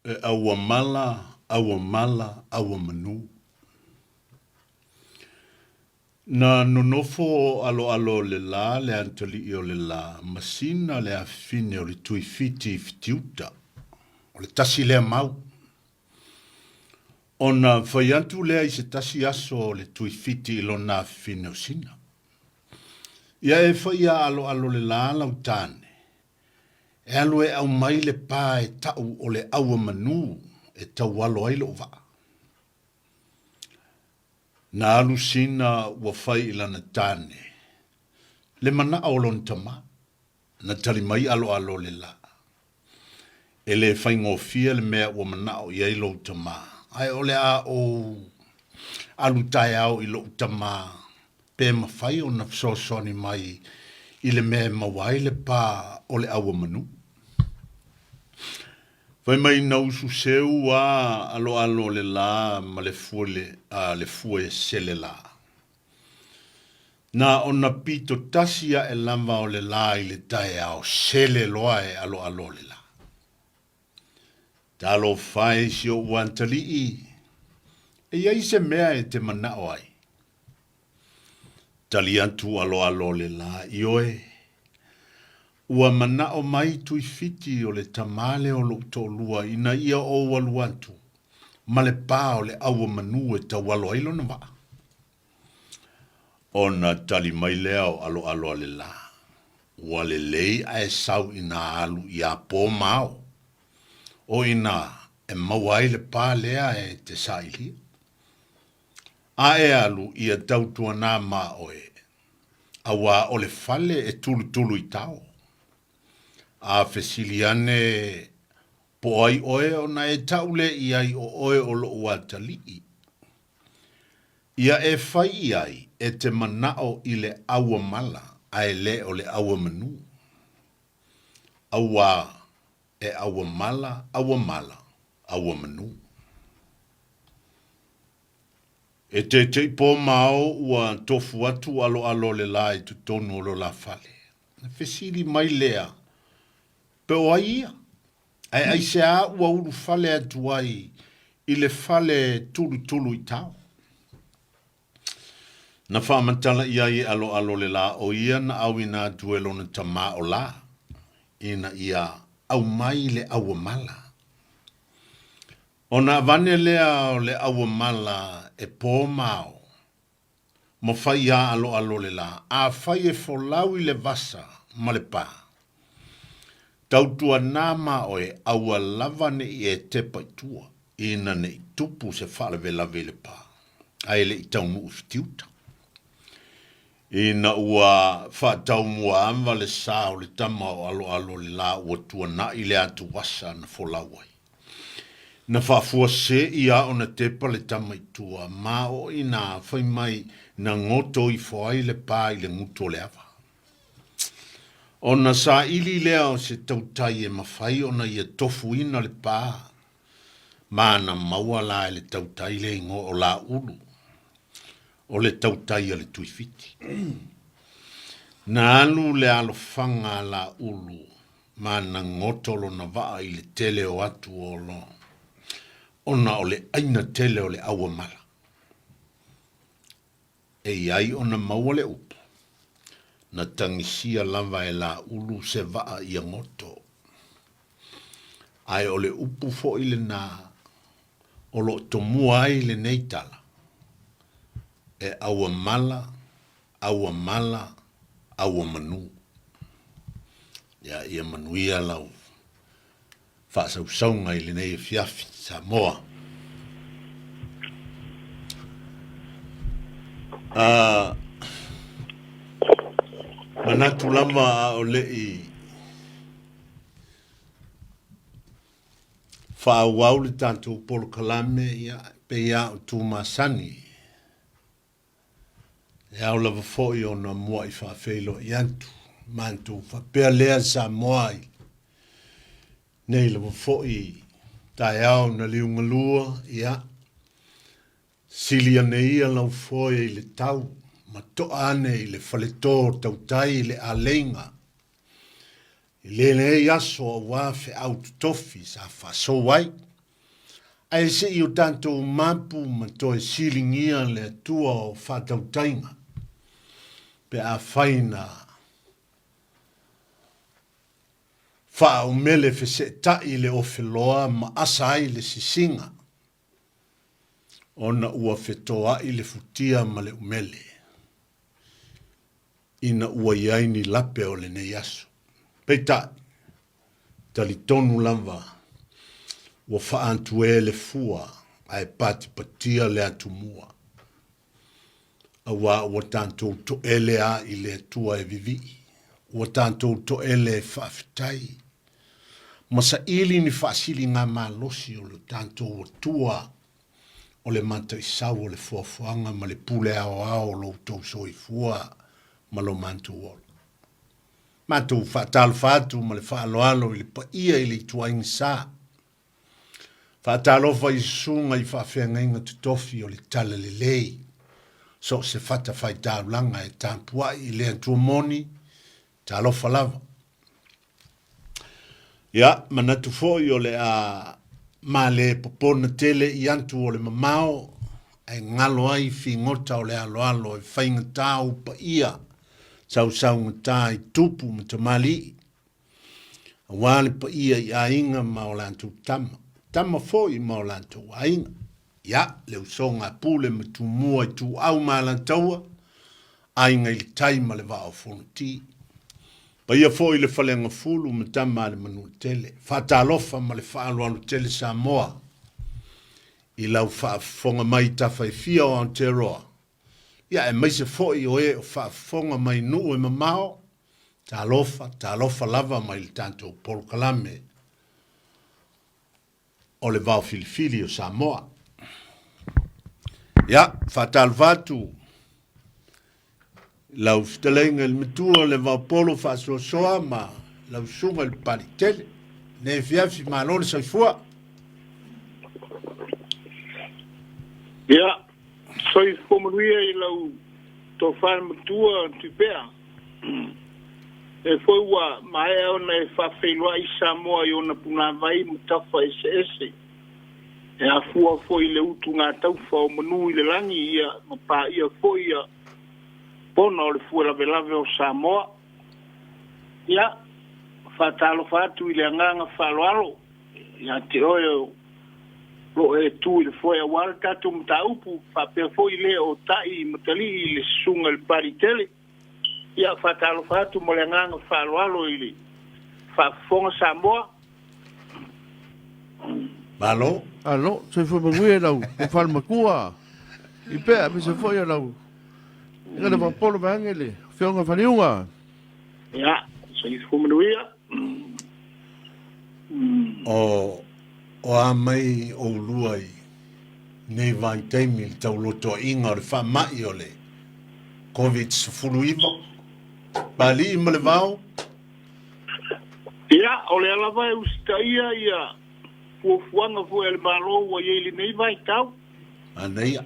E ʻauamala, ʻauamala, ʻauamanu. Na nonofo ʻaloʻalo o le lā le antaliʻi o le lā, ma Sina le afifine o le Tuifiti i Fitiuta. O le tasi lea mau. Ona fai atu lea i se tasi aso o le Tuifiti i lona afifine o Sina. Ia e fai iā ʻaloʻalo le lā lau tane, E alu e aumai le pā e taʻu o le ʻauamanu e taualo ai loʻu waʻa. Na alu Sina ua fai i lana tane, le manaʻo o lona tama, na tali mai ʻaloʻalo le la. E le faigofie le mea ua manaʻo i ai lou tama, ae o le a ou alu taeao i loʻu tama pe mafai ona fesoasoani mai i le mea e maua ai le pā o le ʻauamanu. Fai mai na usu seu a aloalo le lā ma le fue a le fue sele lā. Na ona pito tasi aʻe lava o le lā i le taeao sele loa e aloalo le lā. Talofa e si oʻu atalii, e i ai se mea e te manaʻo ai. Tali atu aloalo le lā, Ioe, ua manaʻo mai Tuifiti o le tamā lea o loʻu toʻolua ina ia ou alu atu ma le pā o le ʻauamanu e taualo ai lona waʻa. Ona tali mai lea o ʻAloʻalo a le lā, Ua lelei ae sau inā alu iā pō ma ao, o inā e maua ai le pā lea e te sailia. A e alu ia tautuanā ma oe, auā o le fale e tulutulu i tao. A fesili ane po o ai oe ona e taʻu le i ai o oe o loʻu atalii. Ia e fai i ai e te manaʻo i le ʻauamala a e le o le ʻauamanu. ʻAuā, e ʻauamala, ʻauamala, ʻauamanu. E teteʻi pō ma ao ua tofu atu ʻaloʻalo le lā i totonu o lo la fale. Na fesili mai lea, Pe o ai ia? Ae aisea ua ulufale atu ai i le fale tulutulu i tao? Na faamatala i ai e aloalo le la o ia na auina atu e lona tamā o la, ina ia aumai le auamala. Ona avane lea o le auamala e pō ma ao, Ma fai iā aloalo le lā, afai e folau i le vasa ma le pā. Tautuanā ma oe aua lava neʻi e tepa i tua, ina neʻi tupu se faalavelave i le pā, a e leʻi taunuu i Fitiuta. Ina ua faataumuaava le sa o le tama o aloalo le lā ua tuanaʻi le atu vasa na folau ai. Na faafuasei a ona tepa le tama i tua, ma o inā fai mai na goto ifo ai le pā i le gutu o le ava. Ona saili lea o se tautai e mafai ona ia tofuina le pā, ma na maua la e le tautai le igoa o Lāulu, o le tautai a le Tuifiti. Na alu le alofaga a Lāulu ma na goto lona waa i le tele o atu o lo, ona o le aina tele o le auamala. E i ai ona maua le upu, na tagisia lava e Lāulu se waa ia goto. Ae o le upu foi lenā o loo tomua ai lenei tala, e auamala auamala, auamanu. Ia, ia manuia lau faasausauga i lenei afiafi, Samoa. A, manatu lava a o leʻi faaauau le tatou polokalame, ia, pei a o Tumasani. E ao lava foi ona muaʻi faafeiloai atu matou faapea lea Samoa i nei lava foi taeao na liugalua, ia, sili ane ia lau foe i le tau ma toʻa ane i le faleto tautai i le aleiga i lenei aso auā feau totofi sa faasou ai. Ae se i o tatou mapu ma toe siligia le Atua o faatautaiga, pe afai na faaumele feseetai le ofeloa ma asa ai le sisiga, ona ua fetoai le futia ma le umele, ina ua i ai ni lape o lenei aso. Peitai, talitonu lava ua faaantuē le fua ae patipatia le atumua, auā ua tatou toele a i le Atua e vivii, ua tatou toele e faafetai ma saili ni faasiligamalosi o lo tatou Atua o le mataisau o le foafoaga ma le pule aoao o lo outou soifua ma lo matou ola. Matou faatalofa atu ma le faaaloalo i le paia i le ituaiga sa. Faatalofa i susuga i faafeagaiga totofi o le Talalelei, so o se fatafaitaulaga e tapuai i le Atua moni, talofa lava. Ia, manatu foi o le a male popona tele i atu o le mamao, ae galo ai figota o le aloalo e faigata ou paia sausaugata i tupu ma tamalii, aua le paia i aiga ma o latou tama, tama foi ma o latou aiga. Ia, le usoga a Pule ma Tumua i Tuau ma Alataua, Aiga i le Tai ma le Vaa o Fonoti. Paia foi i le Faleagafulu ma Tama a le Manuatele. Faatalofa ma le faaaloalo tele Samoa i lau faafofoga mai i tafa e fia o Aotearoa, ia aemaise foi o e o faafofoga mai nuu e mamao, talofa, talofa lava mai le tatou polokalame o le Vaofilifili o Samoa. Ia, faatalofa atu lau fetalaiga i le matua o le Vaopolo Faasoasoa ma lau susuga i le Papaliitele. Nei afiafi, malo le soifua. Ia, soifua manuia i lau tofa matua Tupea. E foi ua maea ona e faafeiloai Samoa i ona punavai ma tafa eseese, e afua foi i le utugataufa o manu i le lagi, ia, ma paia foi ia pona o le fue lavelave o Samoa. Ia, faatalofa atu i le agaga faaaloalo ia te oe o lo o e tu i le foe aua le tatou mataupu, faapea foi le o tai i Matalii i le susuga i le Palitele. Ia, faatalofa atu ma le agaga faaaloalo i le faafofoga Samoa. Malo. Malo, soifua manuia i lau fale matua i pea, aemaise foi o lau ina le vapolo vaeane le Afioga Faliuga. Ia, soifua manuia. O, o a mai oulua i nei vaitaimi i le taulotoaiga o le faamai o le Covid-19, Palii ma le Vao? Ia, o lea lava e usitaia ia fuafuaga foi a le Malo ua i ai i lenei vaitau. Manaia.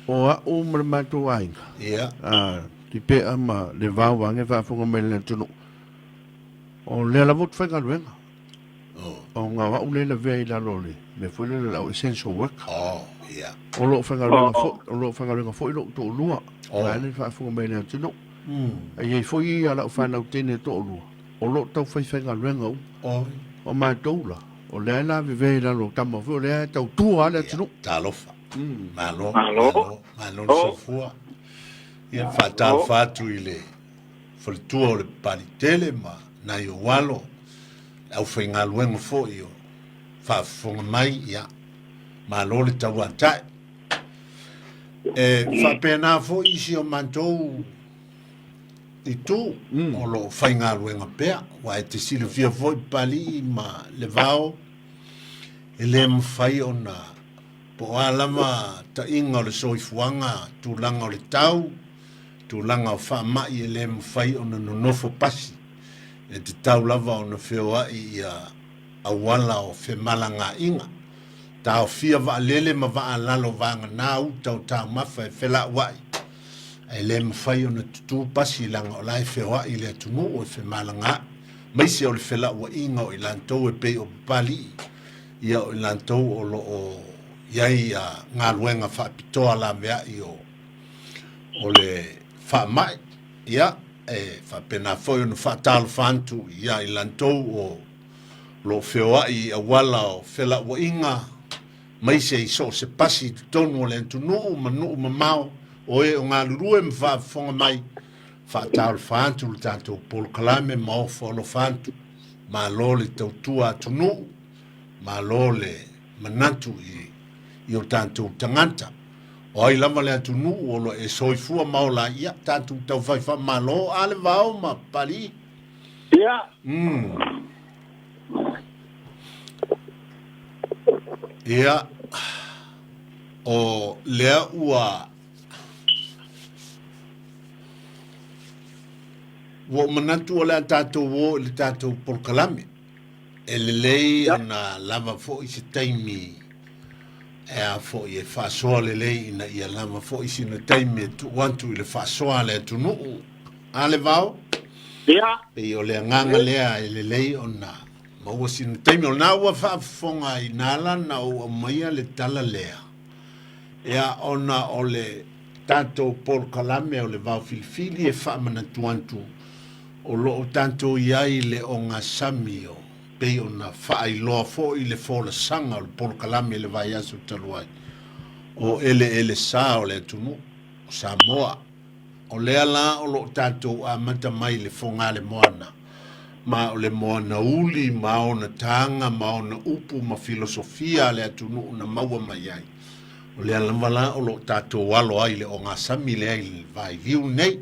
O a'u ma le matou aiga, Ia. a Tipea ma le Vao vaeane faafofoga mai le atunuu, o lea lava ou te faigaluega. Oh. Ona o a'u lea e lavea i lalo o le mea foi lele o lau essential worker. Oh, ia. O lo o faigaluega foi, o lo o faigaluega foi lo'u toalua, Oh. vaeane le faafofoga mai le atunuu. E i ai foi a lau fanau teine e toalua, o lo o tau faifaigaluega uma. Oh. O matou la, o lea e lavevea i lalo o tama foi, o lea e tautua lava le atunuu. Talofa. Malo, Malo. malo, malo le Oh. soifua. Ia, faatalofa atu i le faletua o le Papaliitele ma nai ou alo, le aufaigaluega foi o faafofoga mai, ia, malo le tauatae. E faapena foi isi o matou itu o lo o faigaluega pea, aua e te silafia foi Papalii ma le Vao, e le mafai ona po o a lava taiga o le soifuaga, tulaga o le tau, tulaga o faamai e le mafai ona nonofo pasi, e tatau lava ona feoai ia auala o femalagaaiga, taofia vaalele ma vaalalo vagana uta o taumafa e felauai, ae le mafai ona tutū pasi leaga o la e feoai le atunuu e femalagaai, maise o le felauaiga o i latou e pei o Papalii. Ia, o i latou o lo o i ai galuega faapitoa laveai o o le faamai. Ia, e faapena foi ona faatalofa atu ia i latou o lo o feoai i auala o felauaiga, maise i so o se pasi i totonu o le atunuu ma nuu mamao, o e o galulue ma faafofoga mai, faatalofa atu le tatou polokalame ma ofo alofa atu. Malo le tautua atunuu, malo le manatu i i o tatou tagata. O ai lava le atunuu o lo e soifua ma ola ai, ia tatou taufai faamalo a le vao ma Papalii. Ia. Ia, o lea ua Ua ou manatu o le a tatou o i le tatou polokalame. E lelei ona lava foi se taimi e a foi e faasoa lelei ina ia lava foi sina taimi e tuu atu i le faasoa a le atunuu. A le vao? Ia. Pei o le agaga lea e lelei ona maua sina taimi. O lena ua faafofoga i na ala na ou aumaia le tala lea, ia ona o le tatou polokalame o le vao filifili e faamanatu atu o lo o tatou i ai i le ogasami o pei ona faailoa foi le folasaga o le polokalame i le vaiaso talu ai, o eleele sa o le atunuu o Samoa. O lea la o lo o tatou amata mai i le Fogalemoana, ma o le moana uli ma ona taga ma ona upu ma filosofia a le atunuu na maua mai ai. O lea lava la o lo o tatou alo ai i le ogasami lea i le vailiu nei,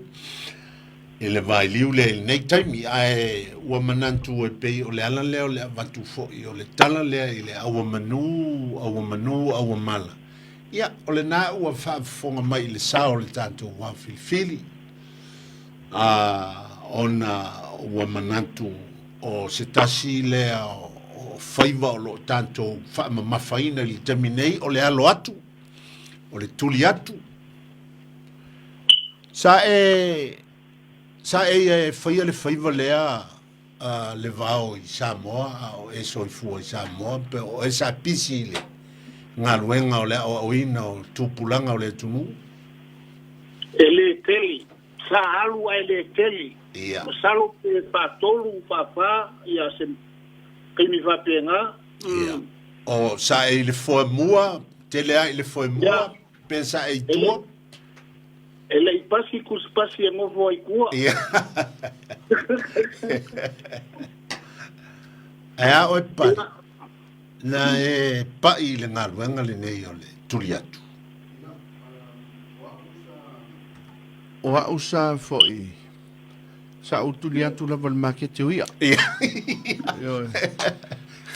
i le vailiu lea i lenei taimi. Ae ua manatu e pei o le ala lea o le avatu foi o le tala lea i le auamanu, auamanu, auamala. Ia, o lena ua faafofoga mai i le sao o le tatou wao filifili, a, ona ua manatu o se tasi lea o faiva o lo o tatou faamamafaina i le taimi nei, o le alo atu, o le tuli atu. Sa e, sa e ia e faia le faiva lea a le vao i Samoa, a o e soifua i Samoa, pe o e sa pisi i le galuega o le aoaoina o tupulaga o le atunuu? E le tele. Sa alu ae le tele. Ia. Masalo pe faatolu, faafa, ia se taimi faapena. Ia. O sa e i le foemua, tele a i le foemua, pe sa e i tua? E le i pasi tusipasi e nofo ai tua. Ia. Ae a oe Pali, na e pai i le galuega lenei o le tuli atu? O au sa foi, sa ou tuli atu lava i le maketi o i'a. Ia. Ioe.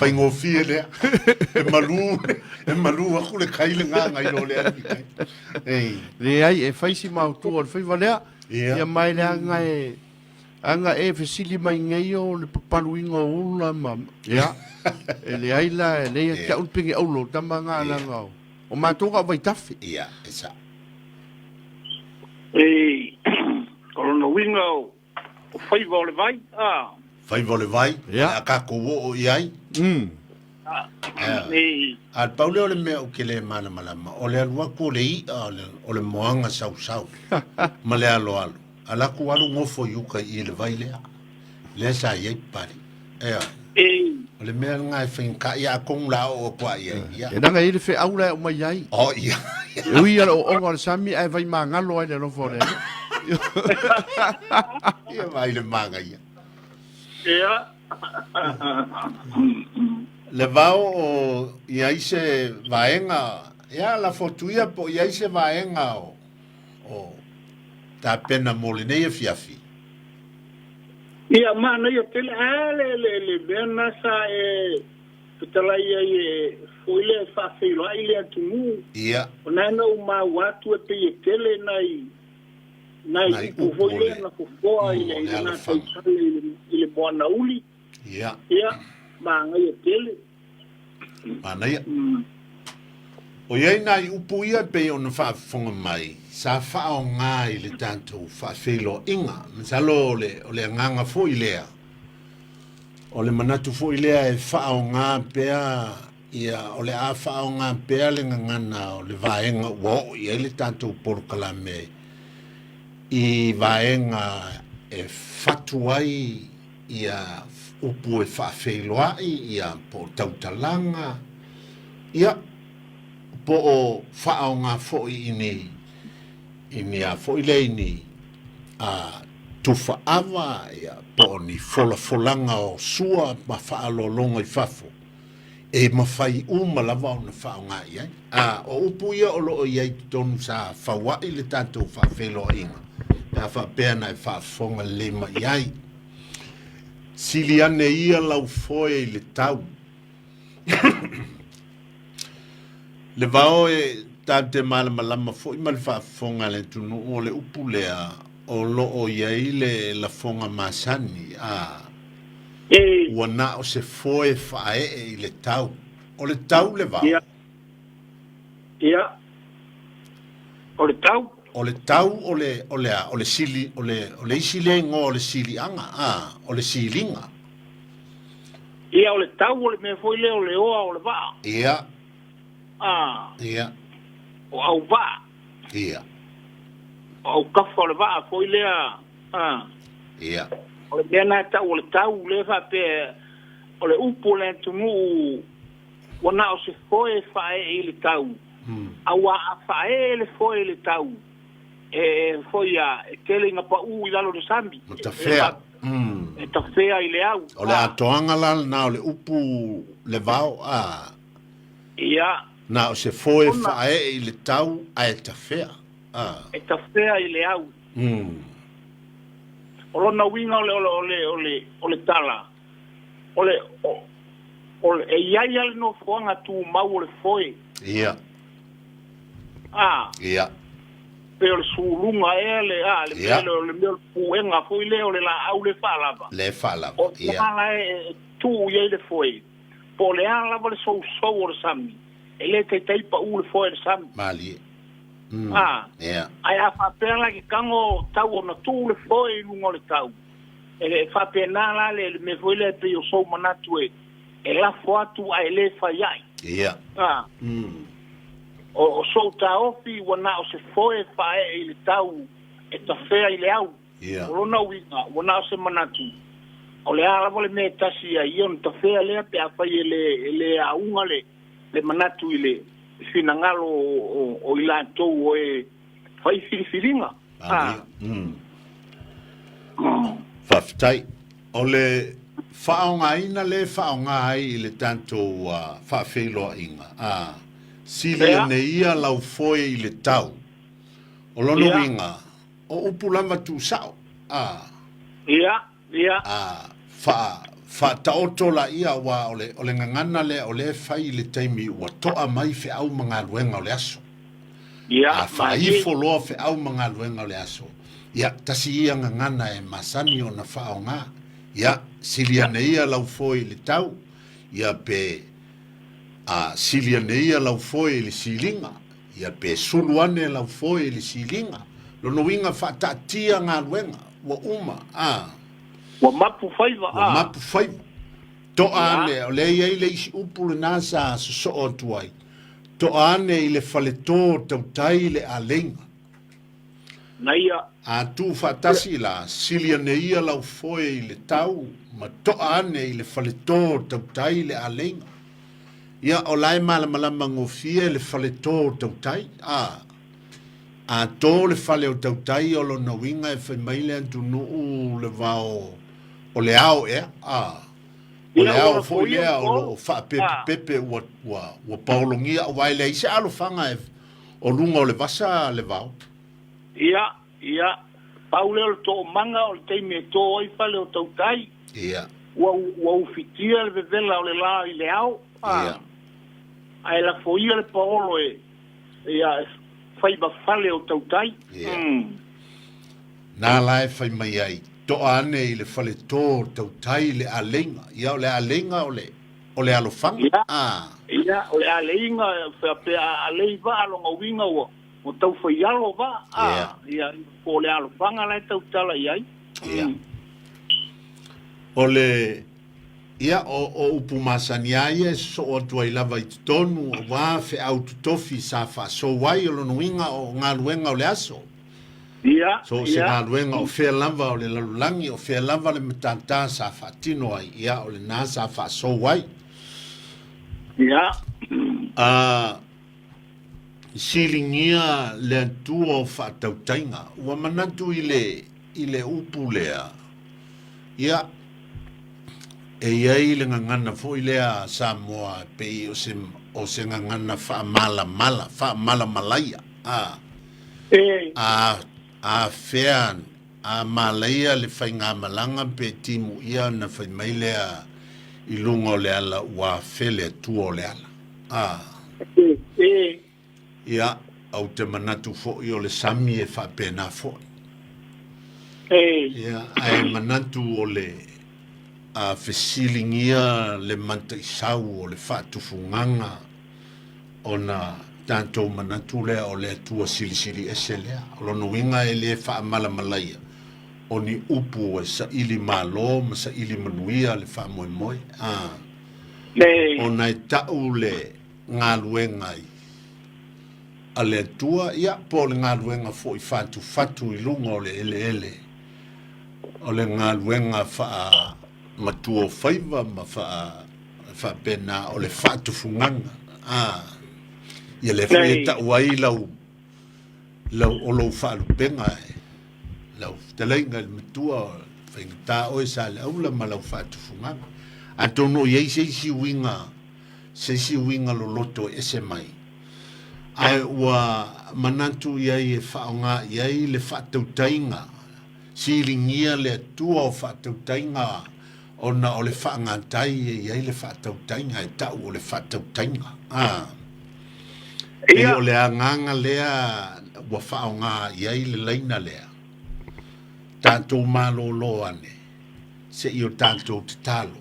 Faigofie lea. E malu, e malu aku le kai le gaga i lo le alu i kai. Ei. Leai, e fai si maotua o le faiva lea. Ia. Ia mai leaga e aga e fesili mai nei o le papaluina o ula ma ia e leai la e leai te au le pege aulo tama nga langa o o matou ka vaitafe. Ia, e sa. E o lona uiga o o faiva o le vai, a. Faiva o le vai, Ia. a kākou oo i ai. E A le pau lea o le mea ou te le malamalama, o le alu atu o le i'a o le, o le moaga sausau ma le aloalo, ala atu alu nofo i uka i i le vai lea, lea sa i ai Papalii. Ioe. E O le mea lena e faigata, ia atonu la oo atu lava i ai, ia. E leaga e i ai le feau la e aumai ai. Oh, ia. E ui lava le ooooga o le sami ae vaimagalo ai le alofa o le Alii. Ia vaai le manaia. Ia. Le vao o i ai se vaega, ia lafo atu ia po o i ai se vaega o, o tapena mo lenei afiafi. Ia, manaia tele. Ae a le, le, le mea lena sa e fetalai ai e foi lea e faafeiloai le atunuu. Ia. O na na ou maua atu e pei e tele nai, nai Nai upu upu foi o lea le, na fofoa i mm, le, o i le le alofaga. gataifale i le, i le moanauli. Ia. Ia, manaia tele. Manaia. O i ai nai upu ia e pei ona faafofoga mai, sa faaaoga i le tatou faafeiloaiga. Masalo o le, o le agaga foi lea, o le manatu foi lea e faaaoga pea Ia, o le a faaaoga pea le gagana o le vaega ua oo i ai le tatou polokalame i vaega e fatu ai ia upu e faafeiloai, ia po o tautalaga, ia po o faaaoga foi i ni i ni a foi lea i ni a tufaava, ia po o ni folafolaga o sua ma faaaloaloga i fafo. e mafai uma lava ona faaaoga i ai. A o upu ia o lo o i ai i totonu sa faua'i le tatou faafeiloaiga, pe a faapea na e faafofoga lelei mai i ai. Sili ane ia lau foe i le tau. Le vao e tatou te malamalama foi ma le faafofoga a le atunuu o le upu lea o lo o i ai le lafoga masani, a ua na o se foe faaee i le tau. O le tau le vao. Ia. Ia. O le tau. O le tau o le, o le a, o le sili, o le, o le isi lea igoa o le siliaga, a, o le siliga. Ia, o le tau o le mea foi lea o le oa o le vaa. Ia. A. Ia. O auvaa. Ia. O aukafa o le vaa foi lea. A. Ia. O le mea lena e tau o le tau, lea faapea o le upu o le atunuu ua na o se foe e faaee i le tau, aua a faaee le foe i le tau, e foi a, e tele ina paʻū i lalo o le sami, Ma tafea. E tafea i le au. O le atoaga la lena o le upu le vao, a. Ia. Na o se foe e faaee i le tau ae tafea. A. E tafea i le au. O lona uiga o le, o le, o le, o le, o le tala, o le, o, o le, e i ai lava le nofoaga tumau o le foe. Ia. A. Ia. Pe o le suluga ea le, a, le mea, o le mea o le puega foi lea o le laau le faalava. Le faalava. O le ala e tuu i ai le foe. Po o le a lava le sousou o le sami, e le taitai paʻū le foe i le sami. Malie. A. Ia. Ae a faapea la ke tago tau ona tuu le foe i luga o le tau, e faapena la le mea foi lea e pei o sou manatu e, e lafo atu ae le fai ai. Ia. A. O sou taofi ua na o se foe faaee i le tau e tafea i le au. Ia. O lona uiga, ua na o se manatu, o le a lava le mea e tasi ai ia ona tafea lea pe afai e le, e le auga le, le manatu i le finagalo o, o, o i latou o e fai filifiliga. Ah. Faafetai. O le faaaogaina lea e faaaoga ai i le tatou uh, faafeiloaiga, ah, sili ane ia lau foe i le tau. O lona uiga, O upu lava tuusao, a. Ia, ia. A, faa, faataoto laia aua o le, o le gagana lea o lea e fai i le taimi ua toa mai feau ma galuega o le aso. Ia, A faaifo loa feau ma galuega o le aso, ia, tasi ia gagana e masani ona faaaoga. Ia, sili ane ia lau foe i le tau, ia pe, a, sili ane ia lau foe i le siliga. Ia pe sulu ane lau foe i le siliga. Lona uiga faataatia galuega, ua uma, a. Ua mapu faiva, a. Ua mapu faiva. Toa ane, o lea e i ai le isi upu lena sa sosoo atu ai, toa ane i le faleto tautai le aleiga. Na ia. A tuu faatasi la, sili ane ia lau foe i le tau, ma toa ane i le faleto tautai le aleiga. Ia, o la e malamalama gofie le faleto o tautai, a. A to le fale o tautai o lona uiga e fai mai le atunuu le vao o le ao ea, a. O le ao foi lea o lo o faapepepepe ua, ua, ua paologia aua e leai se alofaga e, o luga o le vasa le vao. Ia, ia. Pau lea o le toomaga o le taimi e tō ai fale o tautai. Ia. Ua, ua ufitia le vevela o le lā i le ao, a, Ia. ae lafoia le paolo e, ia, e fai ma fale o tautai. Ia. Mm. Nā la e fai mai ai, toa ane i le fale tō o tautai le aleiga. Ia, o le aleiga o le, o le alofaga. Ia. A. Ia, o le aleiga, faapea a alei vaa lona uiga ua, Ua tau faialo va, a, ia, po o le alofaga la e tautala i ai. Ia. O le Ia, o, o upu masani lava ia e sosoo atu ai lava i totonu, aua feau totofi sa faasou ai, o lona uiga o galuega o le aso. Ia, So o se ia. galuega o fea lava o le lalolagi, o fea lava le matata sa faatino ai, ia, o lena sa faasou ai. Ia. A siligia le Atua o faatautaiga, ua manatu i le, i le upu lea, ia, e i ai le gagana foi lea a Samoa e pei o se, o se gagana faamalamala, faamalamalaia, a, E. a, a fea, a malaia le faigamalaga pe timuia ona fai mai lea i luga o le ala ua afe le Atua o le ala. A. E. E. Ia, ou te manatu foi o le sami e faapena foi. E. Ia, ae manatu o le a fesiligia le mataisau o le faatufugaga ona tatou manatu lea o le Atua Silisili Ese lea. O lona uiga e le faamalamalaia o ni upu e saili malo ma saili manuia le faamoemoe, a, E. ona e tau le galuega i a le Atua, ia, po o le galuega foi fatufatu i luga o le eleele, o le galuega faa-matuaofaiva ma faa, faapena, o le faatufugaga, a, ia lea foi e tau ai lau, lau, o lou faalupega e lau fetalaiga i le matua, faigata oe Saleaula ma lau faatufugaga. Atonu o i ai se isi uiga se isi uiga loloto e ese mai, ae ua manatu i ai e faaaoga i ai le faatautaiga, siligia le Atua o faatautaiga ona o le faagatai e i ai le faatautaiga e tau o le faatautaiga. A. Pei Ia. o le agaga lea ua faaaoga i ai le laina lea. Tatou malolo ane, se i o tatou tatalo.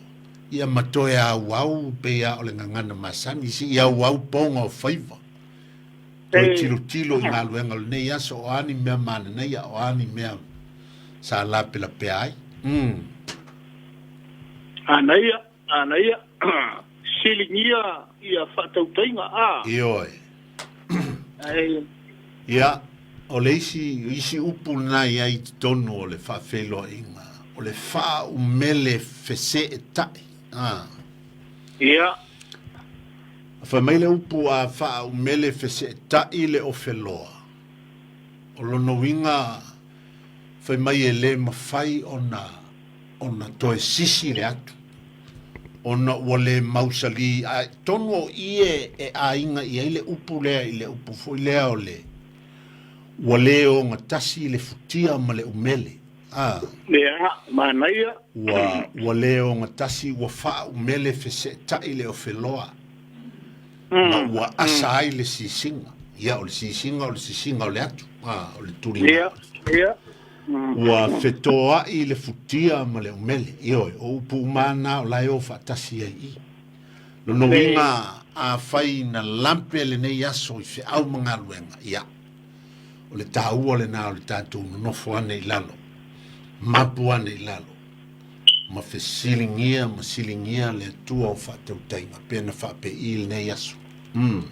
Ia ma toe auau pei a o le gagana masani, se i auau poga o faiva. Toe tilotilo i galuega o lenei aso, o a ni mea mananaia, o a ni mea sa lapelapea ai. Mm. Anaia, anaia, siligia ia faatautaiga, a. Ioe. Ae. Ia, o le isi, isi upu lena i ai i totonu o le faafeiloaiga, o le faaumele feseetai. A. Ia. Fai mai le upu a faaumele feseetai le ofeloa, o lona uiga fai mai e le mafai ona ona toe sisi le atu, ona ua le mausali, a tonu o i e, e aiga i ai le upu lea i le upu foi lea o le ua le ogatasi le futia ma le umele. A. Ia, manaia. Ua, ua le ogatasi, ua faaumele feseetai le ofeloa, ma ua asa ai le sisiga. Ia, o le sisiga, o le sisiga o le atu, a, o le tuliga. Ia, ia. Ua fetoai le futia ma le umele. Ioe, o upu uma na o la e o faatasi ai i. Lona uiga, afai na lampe lenei aso i feau ma galuega, ia, o le taua lena o le tatou nonofo ane i lalo, mapu ane i lalo, ma fesiligia ma siligia le Atua o faatautaiga, pe na faapei lenei aso. Mm.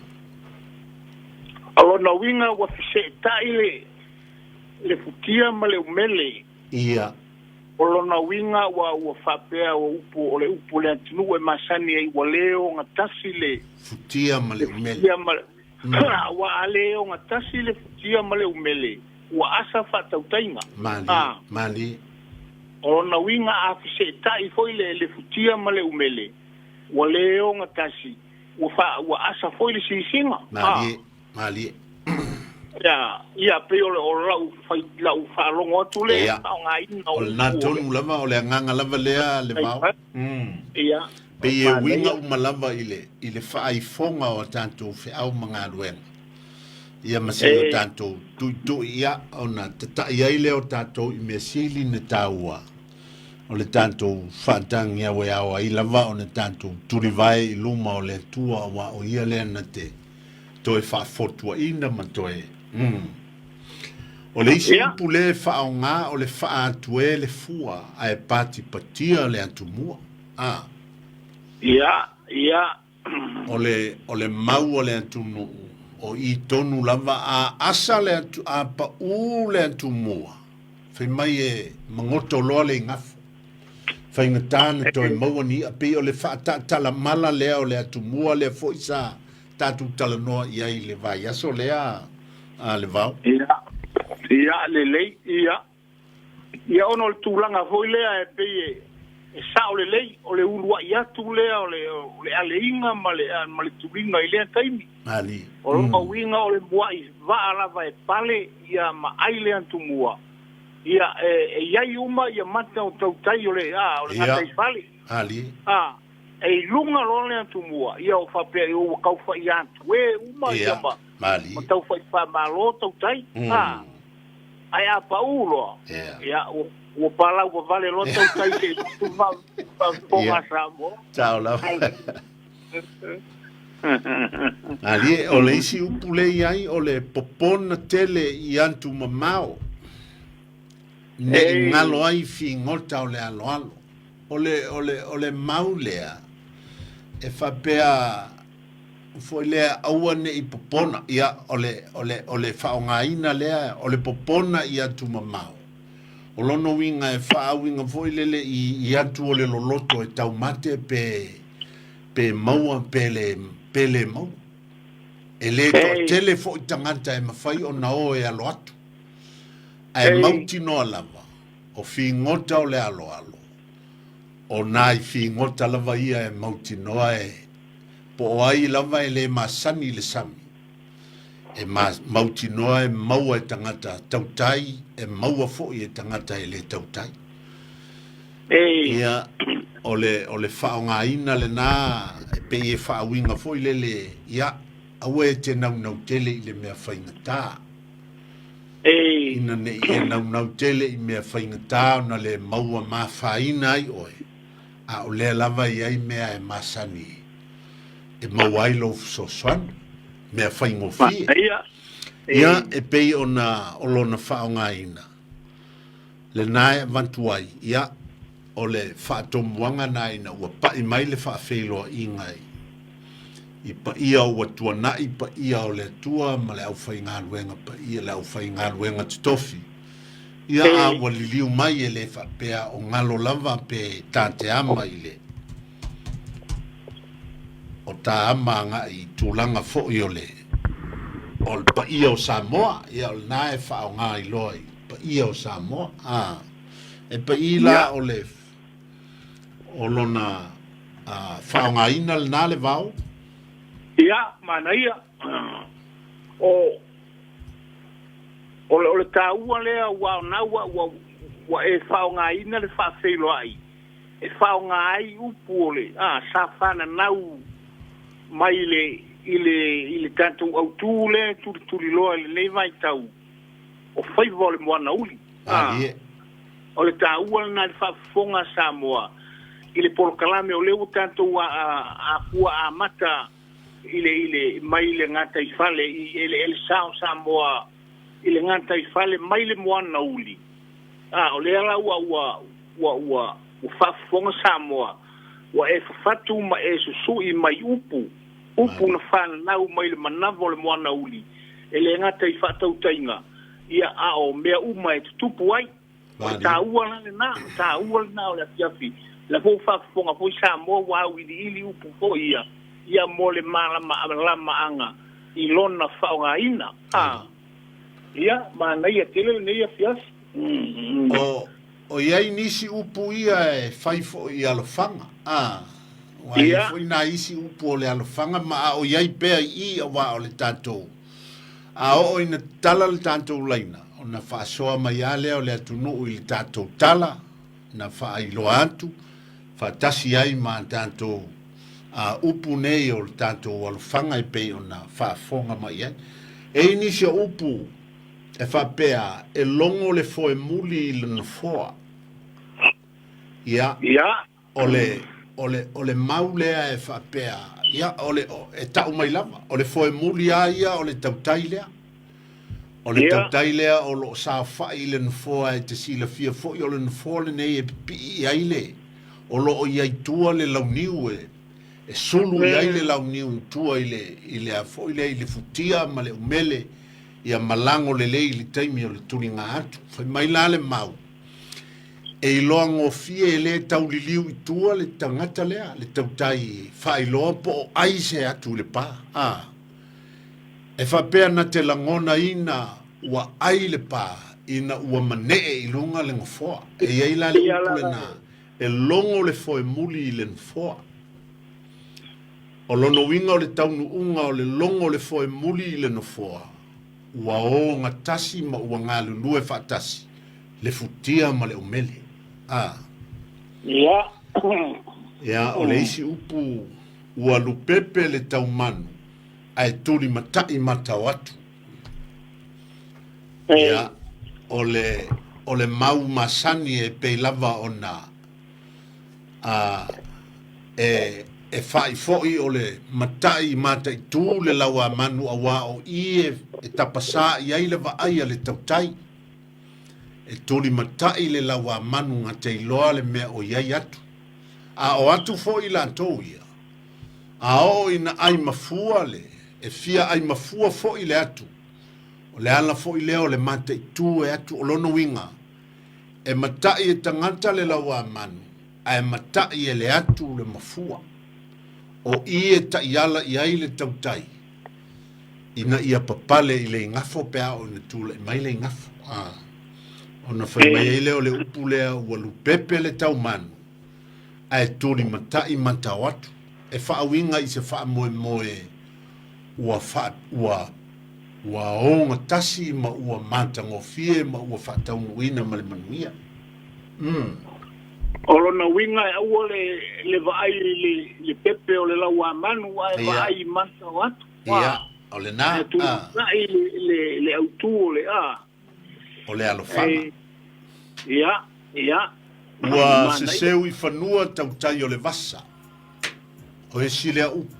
O lona uiga ua feseetai le le futia ma le umele. Ia. O lona uiga ua ua faapea ua upu o le upu o le atunuu e masani ai ua le ogatasi le Futia ma le le umele. futia ma le Aua a le ogatasi le futia ma le umele, ua asa faatautaiga. Malie, A. malie. O lona uiga a feseetai foi le le futia ma le umele, ua le ogatasi, ua fa ua asa foi le sisiga. A. Malie, malie. Ia, ia pei o le o lau fai lau faalogo atu lea Ia. faaaogaina o O lena upu o le tonu lava, o le agaga lava lea le vao. Mm. Ia, Pei e uiga manaia. uma lava i le i le faaifoga o a tatou feau ma galuega. Ia ma se i o E tatou tuitui ia ona tatai ai lea o tatou i mea sili na taua o le tatou faatagiaueao ai lava ona tatou tulivae i luma o le Atua aua o ia lea na te toe faafotuaina ma toe mm. O le isi Ia. upu lea e faaaoga o le faaatuē le fua ae patipatia le atumua. A. Ia, ia. O le, o le mau o le atunuu, o i tonu lava a asa le atu, a paʻū le atumua, fai mai e magoto loa le igafo. Faigata na toe maua ni iʻa, pei o le faataatalamala lea o le atumua lea foi sa tatou talanoa i ai i le vaiaso lea a Levao. Ia, ia, lelei, ia. Ia ona o le tulaga foi lea e pei e, e sao lelei, o le uluai atu lea o le, o le aleiga ma le, ma le tuliga i lea taimi. Malie. O lona uiga o le muai vaa lava e pale ia ma ai le atumua, ia e, e i ai uma ia mata o tautai o le, a, o le gataifale. Malie. A, e i luga loa le atumua, ia o faapea ua tau fai atu e uma ia ma, Malie. ma tau fai faamalo tautai. A, ae a pau loa, ia, ua, ua palau vavale loa tautai se i tu faafofoga a Samoa. Sao lava. Malie, o le isi upu le i ai, o le popona tele i atu mamao, ne i galo ai figota o le aloalo. O le, o le, o le mau lea, e faapea foi lea aua ne i popona, ia, o le, o le, o le faaaogaina lea, o le popona i atu mamao. O lona uiga e faauiga foi lele i, i atu o le loloto e taumate pe, pe maua pe le, pe le maua. E le toatele foi tagata e mafai ona o e alo atu. Ae mautinoa lava, o figota o le aloalo, o nai figota lava ia e mautinoa e, po o ai lava e le masani i le sami, e mautinoa e maua e tagata tautai, e maua foi e tagata e le tautai. Ia, o le, o le faaaogaina lena e pei e faauiga foi lele, ia, aua e te naunau tele i le mea faigata. Ina ne i e naunau tele i mea faigata ona le maua mafaina ai oe, a o lea lava e i ai mea e masani e maua ai lou fesoasoani, mea faigofie. Ia, e pei ona o lona faaaogaina, lena e avatu ai, ia, o le faatomuaga na ina ua pai mai le faafeiloaiga i, i paia ua tuanai, paia o le Atua ma le aufaigaluega paia, le aufaigaluega totofi. Ia, a ua liliu mai e le faapea o galo lava pe ta te ama i le, o ta ama agai i tulaga foi o le, o le paia o Samoa. Ia, o lena e faaaoga ai loa i paia o Samoa. A, e paī la o le, o lona faaaogaina lena le vao. Ia, manaia. O, O le, o le taua lea aua o na ua, ua, ua e faaaogaina le faafeiloai e faaaoga ai upu o le, a, sa fananau mai i le, i le, i le tatou autū lea e tulituliloa i lenei vaitau o faiva o le moana uli. A, o le taua lena i le faafofoga a Samoa i le polokalame o lea ua tatou a, a, afua amata i le, i le, mai le gataifale i eleele sa o Samoa i le gataifale mai le moana uli. A, o lea la ua, ua, ua, ua, ua faafofoga Samoa, ua e fafatu ma e susui mai upu, upu na fananau mai le manava o le moana uli, e le gata i faatautaiga, ia, a o mea uma e tutupu ai. O le taua la lena, o le taua lena o le afiafi. O lea foi ua faafofoga foi Samoa ua auiliili upu foi ia, ia mo le malamalamaaga i lona faaaogaina. A, ia, manaia tele lenei afiafi. O, o i ai nisi upu ia e fai foi i alofaga, a, ua i ai foi nai isi upu o le alofaga ma a o i ai pea i i aua o le tatou A oo ina tala le tatou laina, ona faasoa mai lava lea o le atunuu i le tatou tala, na faailoa atu, faatasi ai ma a tatou upu nei o le tatou alofaga e pei ona faafofoga mai i ai. E i ai nisi o upu e faapea, e logo le foemuli i le nofoa. Ia. Ia. O le, o le, o le mau lea e faapea, ia, o le, e tau mai lava, o le foemuli lava ia o le tautai lea. O le tautai lea o lo o saofai i le nofoa e te silafia foi o le nofoa lenei e pipii i ai le, o lo o i ai tua le launiu e, E sulu i ai le launiu i tua i le, i le a foi lea, i le futia ma le umele, ia malago lelei i le taimi o le tuliga atu. Fai mai la le mau, e iloa gofie e le tauliliu i tua le tagata lea, le tautai faailoa po o ai se atu i le pa. A. E faapea na te lagonaina ua ai le pa ina ua manee i luga le nofoa. E i ai la le upu lena, e logo le foemuli i le nofoa. O lona uiga o le taunuuga o le logo o le foemuli i le nofoa, ua ogatasi ma ua galulue faatasi le futia ma le umele. A. Ia. Ia, o le isi upu, ua lupepe le taumanu, ae tulimataʻi matao atu. Ia, o le, o le mau masani e pei lava ona a, e, e faʻi foʻi o le mataʻi mataitū le lauamanu auā o i e, e tapasā i ai le vaai a le tautai. E tulimataʻi le lauamanu gate iloa le mea o i ai atu. A o atu foʻi latou ia, A oo ina ʻai mafua le, e fia ʻai mafua foʻi le atu, o le ala foʻi lea o le mataitū e atu o lona uiga, e mataʻi e tagata le lauamanu, ae mataʻi e le atu le mafua. O i e taʻiala i ai le tautai, ina ia papale i le igafo pe a oo ina tulai mai le igafo. A, ona fai mai ai lea o le upu lea ua lupepe le taumanu, ae tulimataʻi matao atu, e faauiga i se faamoemoe ua faa, ua, ua ogatasi ma ua matagofie ma ua faataunuuina ma le manuia. Mm. O lona uiga e aua le, le vaai i le, le pepe o le lauamanu ae Ia. vaai i matao atu. Ia, o lena, Ae a. tulimataʻi le, le, le autū o le a. O le alofaga. E, ia, ia. Ua seseu i fanua tautai o le vasa. O esi lea upu.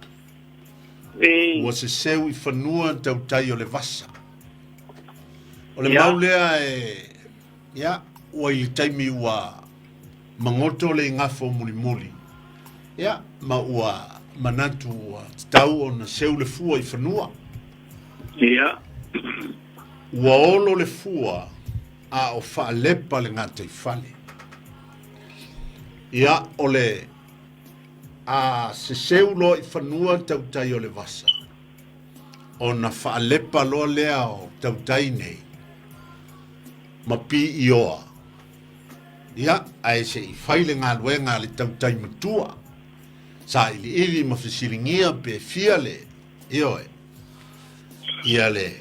E. Ua seseu i fanua tautai o le vasa. O le Ia. mau lea e, ia, ua i le taimi ua magoto le igafo mulimuli, ia, ma ua manatu ua tatau ona seu le fua i fanua. Ia. Ua olo le fua a o faalepa le gataifale. Ia, o le a seseu loa i fanua tautai o le vasa, ona faalepa loa lea o tautai nei ma piioa. Ia, ae se i fai le galuega a le tautai matua, sailiili ma fesiligia pe fia le, ioe, ia le,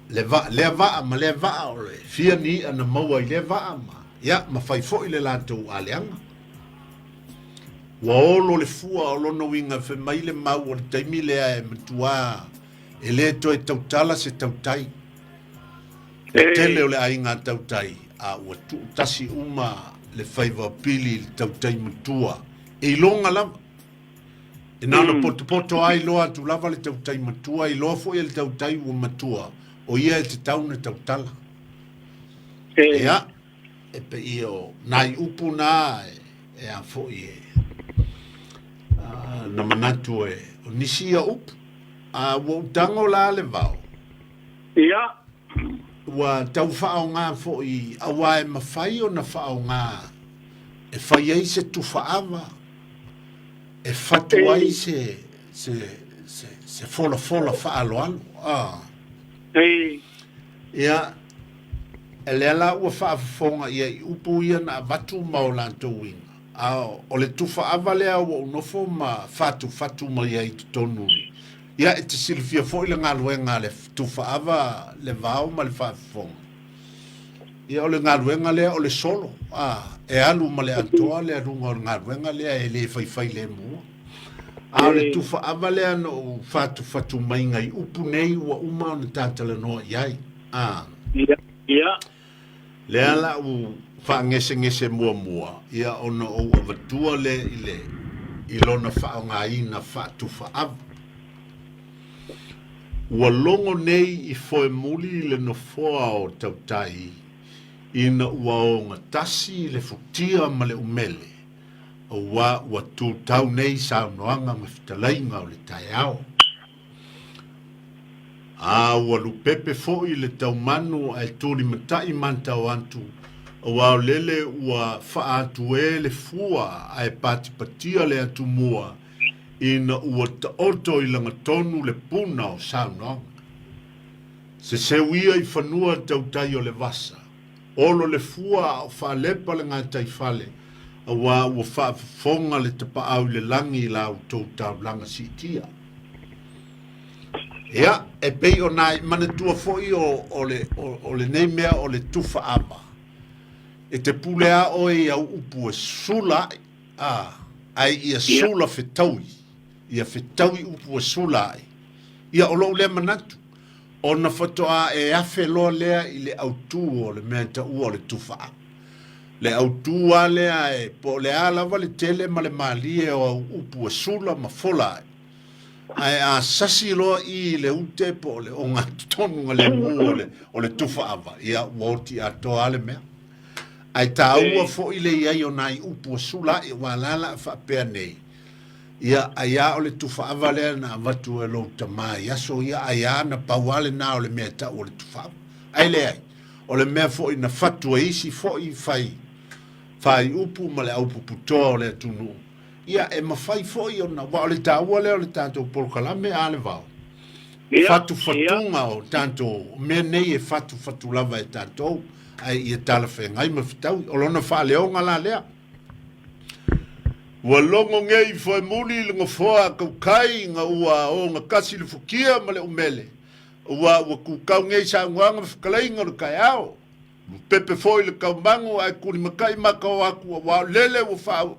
le va, lea vaa ma lea vaa o le fia ni iʻa na maua i lea vaa ma, ia, ma fai foi le latou aleaga. Ua olo le fua o lona uiga fai mai le mau o le taimi lea e matuā e le toe tautala se tautai. Le tele o le aiga tautai a ua tuutasi uma le faiva pili i le tautai matua e iloga lava. E na ona potopoto lava iloa atu lava le tautai matua, iloa foi e le tautai ua matua, o ia e tatau ona tautala. Ia, e pei o nai upu na e a foi e na manatu e o nisi ia upu. A ua ou tago la le vao. Ia. Ua tau faaaoga foi auā e mafai ona faaaoga e fai ai se tufaava, e fatu ai se, se, se, se folafola faaaloalo. Ah. Ia, e lea la ua faafofoga ia i upu ia na avatu ma o latou uiga. A o le tufaava lea ua ou nofo ma fatufatu mai ai i totonu. Ia, e te silafia foi le galuega a le tufaava, le vao ma le faafofoga. Ia, o le galuega lea o le solo, a, e alu ma le atoa le aluga o le galuega lea e le faifai lemu. A o le tufaava lea na ou fatufatu maiga i upu nei ua uma ona ta talanoa i ai. A. Ia, ia. Lea la u faagesegese muamua, ia ona ou avatua lea i le, i lona faaaogaina faatufaava. Ua logo nei i foemuli le nofoa o Tautai ina ua ogatasi le futia ma le umele. Auā ua tūtau nei saunoaga ma fetalaiga o le taeao. A ua lupepe foi le taumanu ae tulimataʻi mantao atu, auā o lele ua faa-atu-e le fua ae patipatia le atumua ina ua taoto i lagatonu le puna o saunoaga. Seseu ia i fanua tautai o le vasa, olo le fua a o faalepa le gataifale, auā ua faafofoga le tapaau i le lagi i la outou taulaga siitia. Ia, e pei ona e manatua foi o, o, le, o, o lenei mea o le tufa ava, e te pule a oe i au upu e sula ai, a, ae ia sula fetaui, ia fetaui upu e sula ai. Ia, o lou lea manatu, ona faatoa e afe loa lea i le autū o le mea e taua o le tufa ava. Le autū lava lea e, po o le a lava le tele ma le malie o au upu e sula ma fola ai, Ae a sasi loa i i le ute po o le ogatotonu lemu o le, o le tufa ava, ia ua oti atoa lava le mea. Ae taua foi le i ai o nai upu e sula ai, aua la la a faapea nei, ia ai a o le tufa ava lea na avatu e lou tama i aso ia, ai a na pau lava lena o le mea e tau o le tufa ava. Ae leai, o le mea foi na fatu e isi foi fai faaiupu ma le aupuputoa o le atunuu, Ia, e mafai foi ona, aua o le taua lea o le tatou polokalame a le vao, fatufatuga o tatou mea nei e fatufatu lava e tatou, ae ia talafeagai ma fetaui. O lona faaleoga la lea. Ua logo nei foemuli i le nofoa a Kaukai ina ua ogatasi le futia ma le umele, aua ua kukau nei saunoaga ma fetalaiga o le taeao. Ua pepe foi le taumagu ae tulimatai maka o atu aua o lele ua faa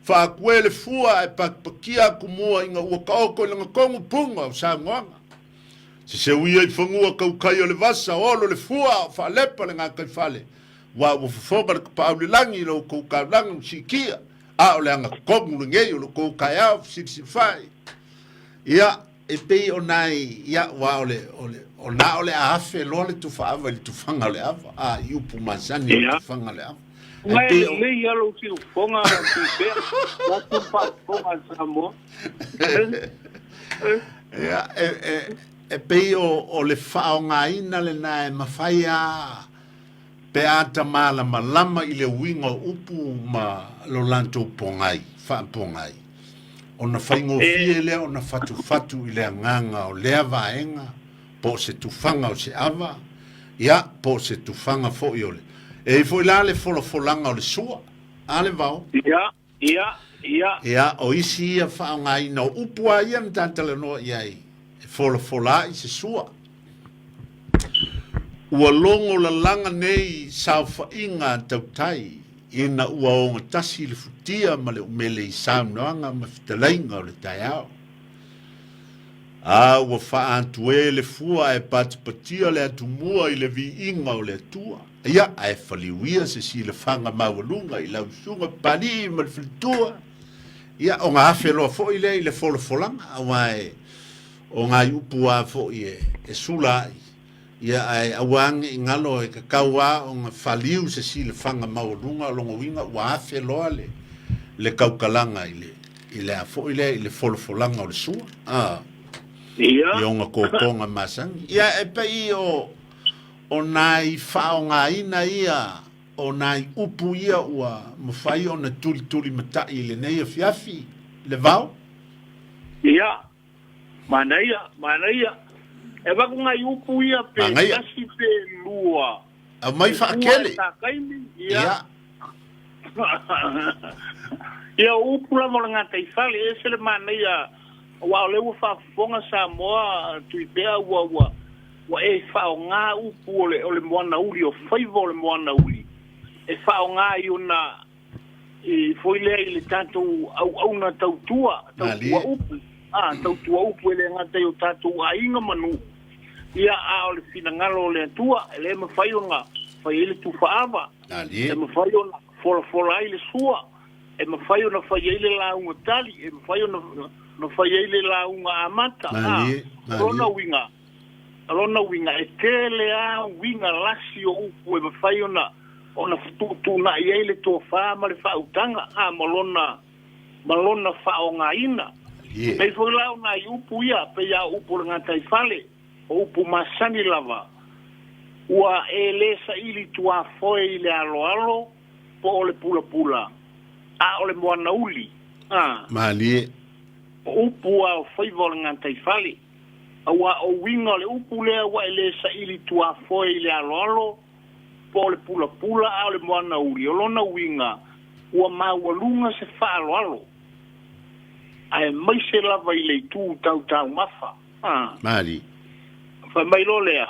faatue le fua ae patipatia atu mua ina ua taoto i lagatonu puna o saunoaga. Seseu ia i fanua tautai o le vasa olo le fua a o faalepa le gataifale aua ua fofoga le tapaau i le lagi i lo outou taulaga ua siitia a o le agatonu lenei o lo outou taeao fesilisili-fai. Ia, E pei o nai, ia, aua o le, o le, o na o le a afe loa le tufaava i le tufaga o le ava, a, i upu masani o le tufaga o le ava. Uma e lelei lava lou siufofoga Tuipea, la tu faafofoga a Samoa. Ia, e, e, e pei o, o le faaaogaina lena e mafai lava Pe a ta malamalama i le uiga o upu ma lo latou pogai, faapogai, ona faigofie lea ona fatufatu i le agaga o lea vaega, po o se tufaga o se ava, ia, po o se tufaga foi o le. E i ai foi la le folafolaga o le sua, a le vao? Ia, ia, ia. Ia, o isi ia faaaogaina o upu lava ia na ta talanoa i ai, e folafola ai se sua. Ua logo lalaga nei saofaiga a tautai ina ua ogatasi le futia ma le umele i saunoaga ma fetalaiga o le taeao. A ua faa-atuē le fua ae patipatia le atumua i le viiga o le Atua. Ia, ae faliuia se silafaga maualuga i lau susuga Papalii ma le faletua. Ia, ona afe loa foi lea i le folafolaga, aua e o nai upu lava foi e sula ai, ia ae aua ne i galo e tatau lava ona faliu se silafaga maualuga, o lona uiga ua afe loa le, le tautalaga i le, i le a foi lea, i le folafolaga o le sua, a, Ia. i ona totoga masani. Ia e pei o, o nai faaaogaina ia o nai upu ia ua mafai ona tulitulimatai i lenei afiafi, le vao. Ia. Manaia, manaia. E avatu nai upu ia pe Manaia. tasi pe lua. Aumai E fua e faakele. ta taimi, ia. Ia. Ia, o upu lava o le gataifale, e ese le manaia, aua o lea ua faafofoga Samoa, Tuipea, ua, ua, ua e faaaoga upu o le, o le moana uli, o faiva o le moana uli, e faaaoga i ona i foi lea i le tatou auauna tautua, tautua upu, a, tautua upu e le gata i o tatou aiga ma nuu, ia, a o le finagalo o le Atua, e le mafai ona fai ai le tufaava, e mafai ona folafola ai le sua, e mafai ona fai ai le lauga tali, e mafai ona, ona fai ai le lauga amata, a, o lona uiga, o lona uiga, e tele lava uiga lasi o upu e mafai ona. ona fetuutuunai ai le tofa ma le faautaga, a, ma lona, ma lona faaaogaina. Malie. Pei foi la o nai upu ia, pei lava o upu o le gataifale, o upu masani lava, ua e le saili tuafoe i le aloalo po o le pulapula, a o le moana uli, a. Malie. O upu a o faiva o le gataifale. Aua o uiga o le upu lea ua e le saili tuafoe i le aloalo po o le pulapula a o le moana uli, o lona uiga, ua maualuga se faaaloalo, aemaise lava i le itu tau taumafa. A. Malie. Fai mai loa lea,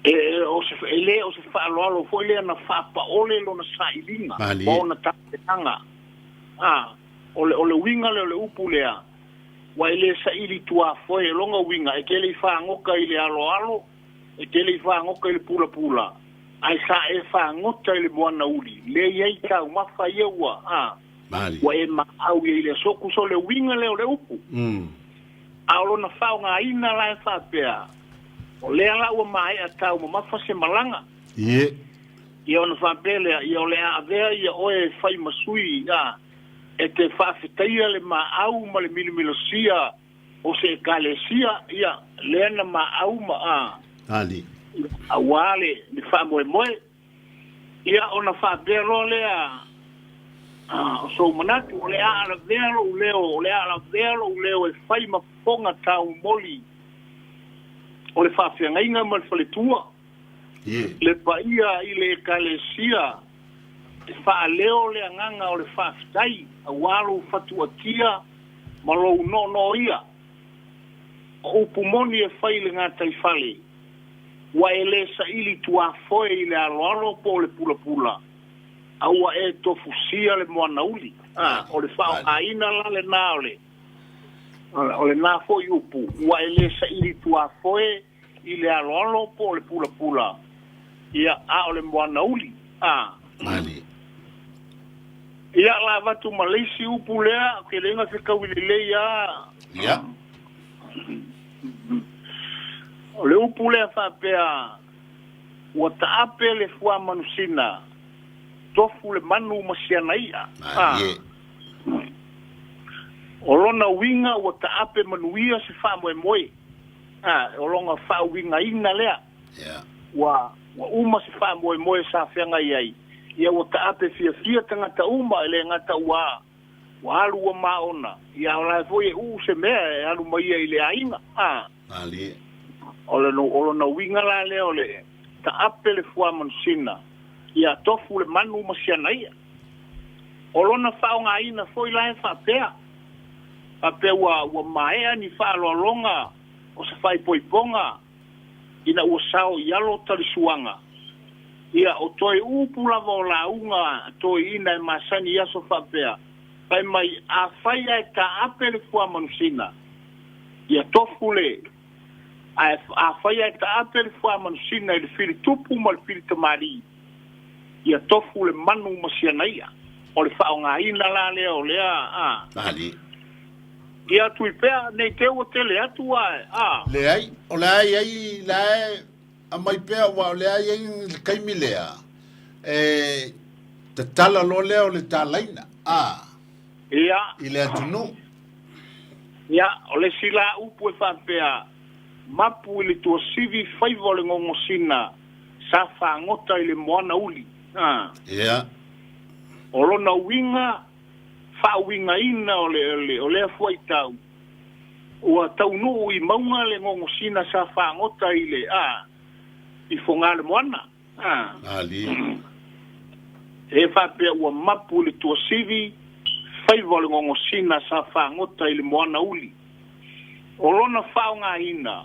e, o se, e le o se faaaloalo foi lea na faapaole lona sailiga ma Malie. ona tapenaga. A. O le, o le uiga lea o le upu lea, ua e le saili tuafoe, o lona uiga, e te le i fagota i le aloalo, e te le i fagota i le pulapula, ae sa e fagota i le moana uli, lea e i ai taumafa ia ua, a, Malie. ua e maau i ai i le aso. Tusa o le uiga lea o le upu. A o lona faaaogaina la e faapea, o lea la ua maea taumamafa se malaga. Ie. Ia ona faapea lea, ia o le a avea ia oe e fai ma sui, a, e te faafetaia le maau ma le milomilosia o se Ekalesia, ia, lea na maau ma, a, Malie. auā le, le faamoemoe. Ia ona faapea loa lea, a, o sou manatu, o le a alavea lou leo, o le a alavea lou leo e fai ma fofoga taumoli o le faafeagaiga ma le faletua. Ie. Le paia i le Ekalesia e faaleo le agaga o le faafetai auā lou fatuatia ma lou noonooia. O upu moni e fai i le gataifale, ua e le saili tuafoe i le aloalo po o le pulapula, a ua e tofusia le moanauli. A, o le faaaogaina la lena o le, o lena foi upu, ua e le saili tuafoe i le aloalo po o le pulapula, ia, a o le moanauli, a. Malie. Ia, la avatu ma le isi upu lea, ou te le iga fetaui lelei lava. Ia. O le upu lea faapea, ua taape le fuamanusina, tofu le manu ma siana i'a, a. Malie. O lona uiga ua taape manuia se faamoemoe. A, o lona faauigaina lea. Ia. Ua, ua uma se faamoemoe sa feagai ai, ia ua taape fiafia tagata uma, e le gata ua, ua alu ua maona, ia a o la e foi e uu se mea e alu mai ai i le aiga. A. Malie. O le, o lona uiga la lea o le taape le fuamanusina, ia tofu le manu ma siana i'a. O lona faaaogaina foi la e faapea, faapea ua, ua maea ni faaaloaloga o se faaipoipoga ina ua sao i alo talisuaga. Ia, o toe upu lava o lauga toeaiina e masani i aso faapea, fai mai, afai ae taape le fuamanusina, ia tofu le, ae afai ae taape le fuamanusina i le filitupu ma le filitamalii, ia tofu le manu ma siana i'a. O le faaaogaina la lea o lea, a. Malie. Ia Tuipea, nei te ua tele atu ae, a. Leai, o le a i ai, la e aumai pea, aua o lea e i ai le taimi lea, e tatala loa lea o le talaina, a. Ia. I le atunuu. Ia, o le isi la upu e faapea, mapu i le tuasivi faiva o le gogosina, sa fagota i le moana uli, a. Ia. O lona uiga, faauigaina o le, o lea fuaitau, ua taunuu i mauga le gogosina sa fagota i le, a, i Fogalemoana, a. Malie. E faapea ua mapu i le tuasivi faiva o le gogosina sa fagota i le moana uli. O lona faaaogaina,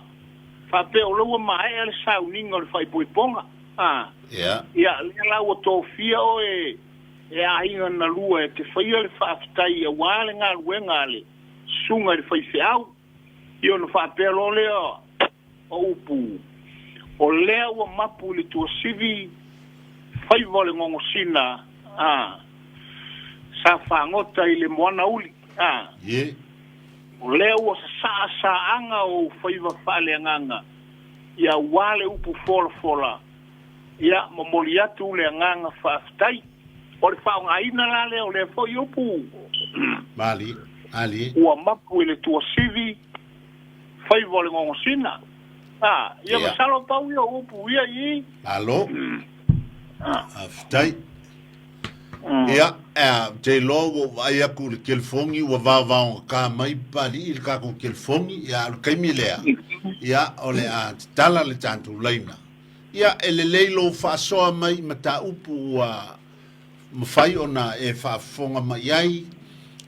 faapea o lea ua maea le sauniga o le faaipoipoga, a. Ia. Ia, lea la ua tofia oe e aiga na lua e te faia le faafetai auā le galuega a le susuga i le faifeau. Ia ona faapea loa lea o upu, o lea ua mapu i le tuasivi faiva o le gogosina, a, sa fagota i le moana uli, a. Ie. O lea ua sasaa saaga o ou faiva faaleagaga, ia auā le upu folafola. Ia, momoli atu le agaga faafetai. O le faaaogaina la lea o lea foi upu. Malie, malie. Ua mapu i le tuasivi faiva o le gogosina. A, ia masalo pau ia o upu ia i i. Malo. Faafetai. Ia, ou te iloa ua ou vaai atu i le kelefogi ua vaovaogata mai Papalii i le tatou kelefogi, ia, a o le taimi lea, ia, o le a tatala le tatou laina. Ia, e lelei lou faasoa mai i mataupu ua mafai ona e faafofoga mai ai,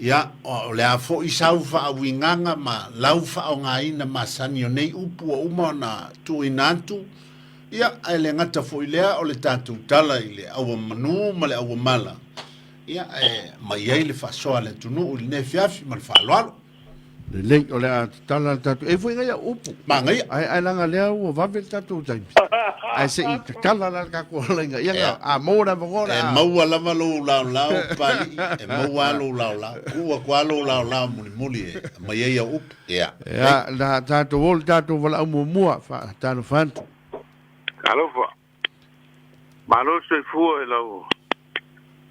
ia, o le a foi sau faauigaga ma lau faaaogaina masani o nei upu ua uma ona tuuina atu, ia, ae le gata foi lea o le tatou tala i le auamanu ma le auamala, ia, e aumai ai le faasoa a le atunuu i lenei afiafi ma le faaaloalo. Lelei, o le a tatala le tatou... E foi ngai au upu. Manaia. Ae, ae leaga lea ua vave le tatou taimi. Ae se i tatala la le tatou alaiga. Ia, yeah. a maua le avanoa le a... E maua lava lou laolao, Papalii. E maua lava lou laolao. Tuu atu lava lou laolao mulimuli e aumai ai au upu. Ia. Ia, la tatou o le tatou valaau muamua, faatalofa atu. Talofa. Malo le soifua i lau.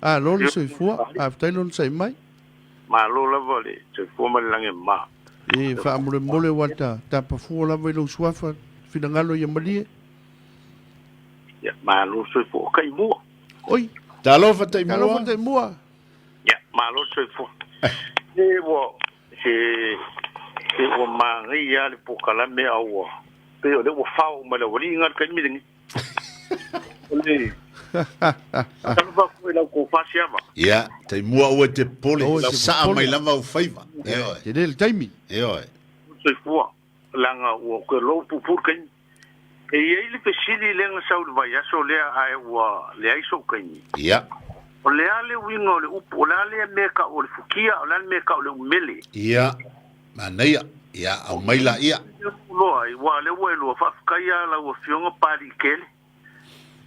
Malo le soifua, faafetai le onosai mai. Malo lava le soifua ma le lagi e mama. E faamolemole ua ta tapafua lava i lou suafa finagalo ia malie. Ia, malo le soifua. O Taimua. Oi. Talofa Taimua. Talofa Taimua. Ia, malo le soifua. Se ua, se, se ua manaia lava le polokalame a ua, pei o lea ua fao uma e le aualii le taimi lenei. O le talofa atu i lau tofa Siava. Ia, Taimua aua e te popole, Aua e te sasaa popole. mai lava ou faiva. Ioe. Tele le taimi. Ioe. Soifua, leaga ua toe lou puupuu le taimi. E i ai le fesili lea na sau i le vaiaso lea ae ua leai sou taimi. Ia. O le a le uiga o le upu, o le a lea mea e tau o le fukia, o le a le mea e tau o le umele? Ia, manaia. Ia, aumai laia. Loa ai, ua lea ua e lua, faafetai lava lau Afioga Papalii Kele.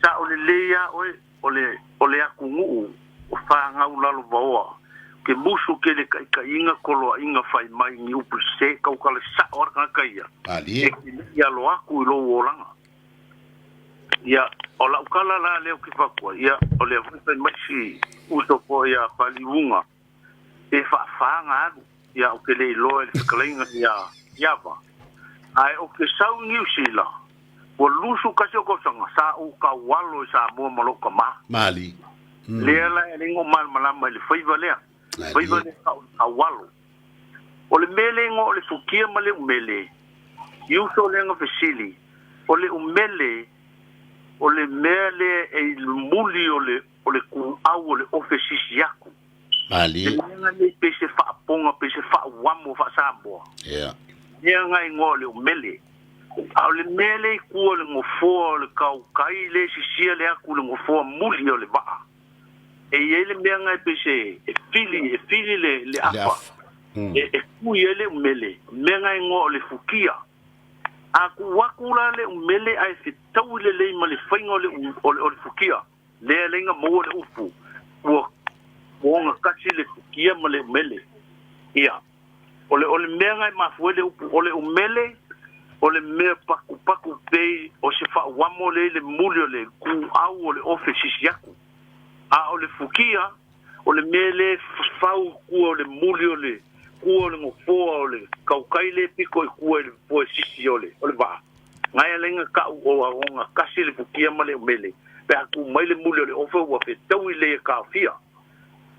Sao lelei lava oe, o le, o le atunuu o fanau lalovaoa, ke musu ke le taitaiga koloaiga fai mai ni upu sese, tautala sao lava le tagata ia, Malie. e te le i alo atu i lou olaga. Ia, o lau tala la lea ou te fautua, ia, o lea foi fai mai si uso foi ia Paliuga, e faafa na alu, ia, ou te le iloa i le fetalaiga ia Iava, ae ou te sau i Niu Sila, ua 21 o tausaga, sa ou taualo i Samoa ma lou tama. Mali. Lea la e alai na ou malamalama i le faiva lea, faiva lea sa ou taualo. O le mea lea igoa o le fukia ma le umele, i uso lea na fesili, o le umele, o le mea lea e i muli o le, o le tuau o le ofe sisi aku. Malie. Le mea nei pei se faapoga, pei se faauamo faa-Samoa. Yeah. Mea nga igoa o le umele. A o le mea lea i tua o le nofoa o le kaukai le sisia le aku i le nofoa muli o le vaa. E i ai le mea nga e pei se e fili, e fili le, le Le afa. afa. Mm. E, e kui ai le umele. Mea nga igoa o le fukia. A tuu atu la le umele ae fetaui lelei ma le faiga o le, o le, o le fukia. Lea lea na maua le upu, ua ogatasi le fukia ma le umele. Ia, o le, o le mea na e mafua ai le upu, o le umele, o le mea pakupaku pei o se faauamo lea i le muli o le kuau o le ofe sisi aku. A o le fukia, o le mea lea e fau i tua o le muli o le kua o le nofoa o le kaukai lea e pito i tua i le foe sisi o le, o le vaa. Ngai ala inga ka'u o ogatasi le fukia ma le umele, pe a tu mai le muli o le ofe ua fetaui lei e kaofia.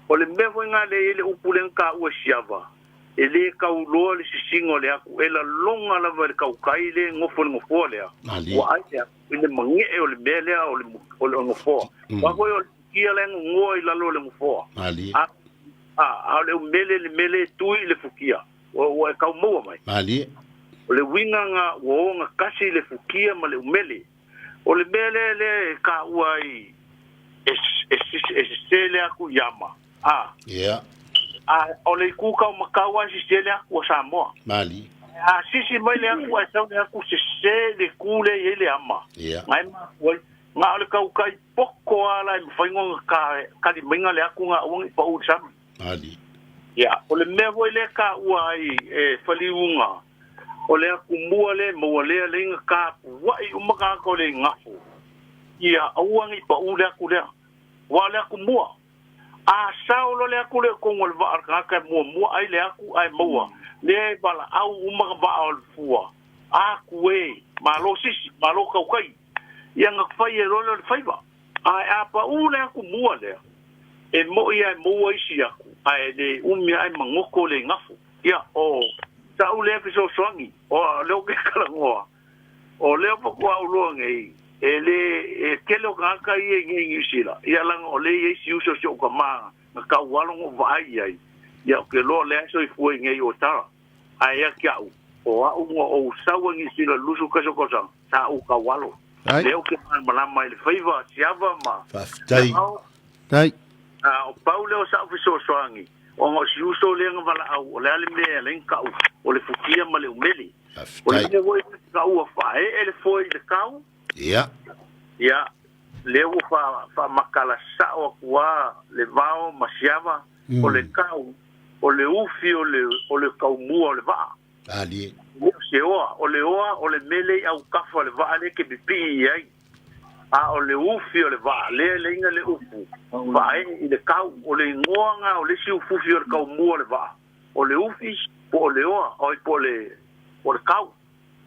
O le mea foi nga lea e i ai le upu lea na taua e Siava, e le tau loa le sisiga o le aku e laloga lava i le kaukai lea e nofo i le nofoa lea, Malie. ua ai le aku i le mage'e o le mea lea o le, o le nofoa. Aua foi o le fukia la e gogoa i lalo o le nofoa. Malie. A, a, a o le umele le mea lea e tui i le fukia, Ua, ua e tau maua mai. Malie. O le uiga nga ua ogatasi le fukia ma le umele. O le mea lea lea e taua ai e, e, e sese le aku i ama. A. Yeah. A, o le itu taumatau a e sese le aku a Samoa. Malie. A sisi mai le aku ae sau le aku sese le ku lea e i ai le ama. Yeah. Nga e mafua ai. Nga o le kaukai poto a la e mafai ona ka, kali maiga le aku nga aua ne i pau i le sami. Ali. Ia, o le mea foi lea taua ai e Faliuga, o le atumua lea e maua lea lei na tapua'i uma tagata o le igafo. Ia aua ne i paʻū le atu lea, aua o le atu mua. A sao loa le atu lea i totonu o le vaa o le tagata e muamua ai le atu ae maua lea e valaau uma na vaa o le fua, Atu e! Malo sisi, malo tautai. Ia na fai ai loa lea o le faiva. Ae a paʻū le atu mua lea, e moʻi lava e maua isi atu, ae le umi ae magoto le igafo. Ia, o sa'u lea fesoasoani, o lea ou te talanoa, o lea faatoa ou iloa nei, e le, e tele o tagata ia i nei i Niu Sila, ia leaga o lea e i ai si uso o si ou tama na taualo na ou vaai i ai, ia ou te iloa o lea e soifua i nei i Otara. Ae ia te a'u, o a'u na ou sau ai i Niu Sila i le 21 o tausaga, sa ou taualo. Lea ou te malamalama i le faiva siava ma Faafetai. Tai. A o pau lea o sa'u fesoasoani, ona o si uso lea na valaau, o le a le mea e ala ai ona ta'u, o le futia ma le umele. O le Faafetai. mea foi lea ta'u ua faaee le foe i le kau. Ia. Ia, lea ua fa, faamatala sa'o atu lava le vao ma siava, o le kau, o le ufi o le, o le taumua o le vaa. Alie. E le o se oa, o le oa o le mea lea i autafa o le vaa lea e te pipii i ai. A o le ufi o le vaa, lea e laina le upu, faaee i le kau. O le igoa na o le isi ufufi o le kaumua o le vaa, o le ufi po o le oa, oi po o le, po o le kau.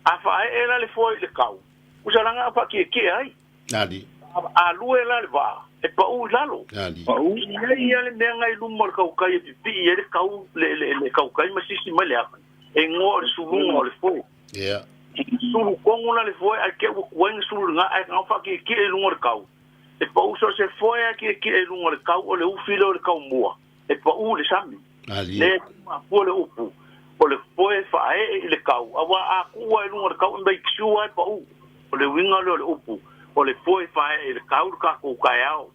A faaee la le foe i le kau, usa la na faatietie ai. Ali. A lue la le vaa, e paʻū i lalo. Ali. Paʻū. I ai ia le mea na i luma o le kaukai e pipii ai le kau, le, le, le kaukai ma sisi mai le atu, e igoa o le suluga o le foe. Ia. Sulu tonu la le foe ae te ua tuai na sulu i luga ae na faatietie i luga o le kau. E paʻū so o se foe a tietie i luga o le kau o le ufi lea o le kaumua, e paʻū i le sami. Ali. Le mafua le upu, o le foe faaee i le kau, auā a kuʻu i luga o le kau e make sure e paʻū. O le uiga lea o le upu, o le foe faaee i le kau le tatou taeao.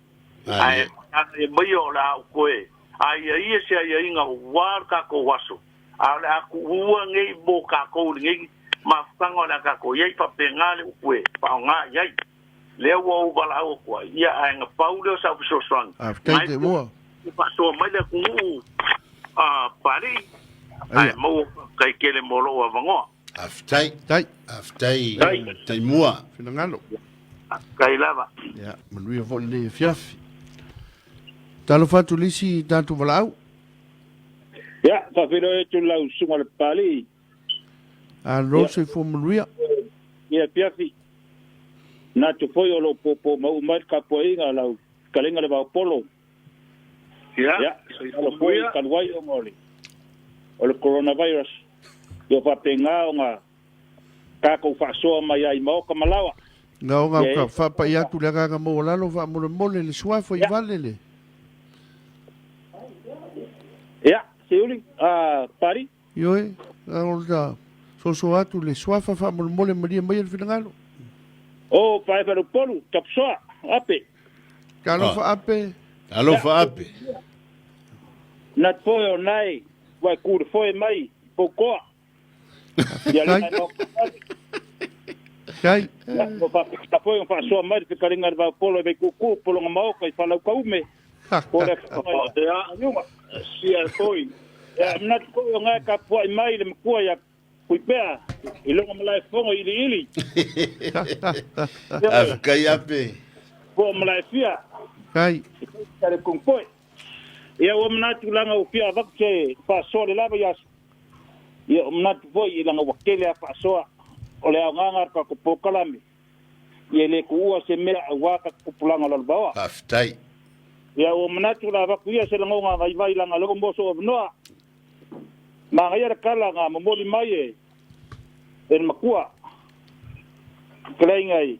Ae Ali. ana e maia o le a ou toe aiaia se aiaiga aua le tatou aso, a o le a tuua nei mo tatou i lenei mafutaga o le a tatou i ai, faapena le upu e faaaoga i ai. Lea ua ou valaau atu ai, ia ae na pau lea o sau fesoasoani. Faafetai Nai Taimua. e faasoa mai le atunuu a Palii, ae maua faafetai tele mo lou avanoa. Faafetai. Tai. Faafetai Taimua. Finagalo. Faafetai lava. Ia, manuia foi lenei afiafi. Talofa atu i le isi tatou valaau. Ia, faafeiloai atu i lau susuga i le Papalii. Alo, soifua manuia. Ia afiafi. Manatu foi o lo o popo mauu mai le tapuaiga a lau fetalaiga le Vaopolo. Ia, Ia, soifua alo foi manuia. talu ai ona o le o le coronavirus. Ia faapena ona tatou faasoa mai ai i maota ma laoa. Gaoga Ia ka e faapai atu le agaga maualalo faamolemole le suafa i vale le. Ia, Siuli, a Pari. Ioe, o ta soso atu le suafa faamolemole malie maia le finagalo. O Paepaelupeupolu, Tapusoa, Ape. Talofa Ape. Talofa Ape. Nat foe o nae, wai ku le foe mai, i Poukoa. Ia le nai Kai. Ia, o faapena foi ona faasoa mai le fekalinga i le Vaopolo i Vaikuku, Pologa Maoka i Falaukaume, po o le afioga i Ia, Maliuga. sia foi. Ia, e manatu foi o gae tapuai mai le matua ia Puipea i lona malaefono i Iliili. Ia, Faafetai Ape. po o Malaefia Kai. i le Kungpoe. Ia ua manatu langa ua fia avatu se faasoa le lava ia ia o manatu foi i langa ua tele a faasoa o le aogaga o le tatou polokalame ia le tuua se mea aua ka tupulaga o Lalovaoa. Faafetai. Ia ua manatu la avatu ia se lagona vaivai langa leo mo sou avanoa. Manaia le tala na momoli mai e e le matua fetalaiga i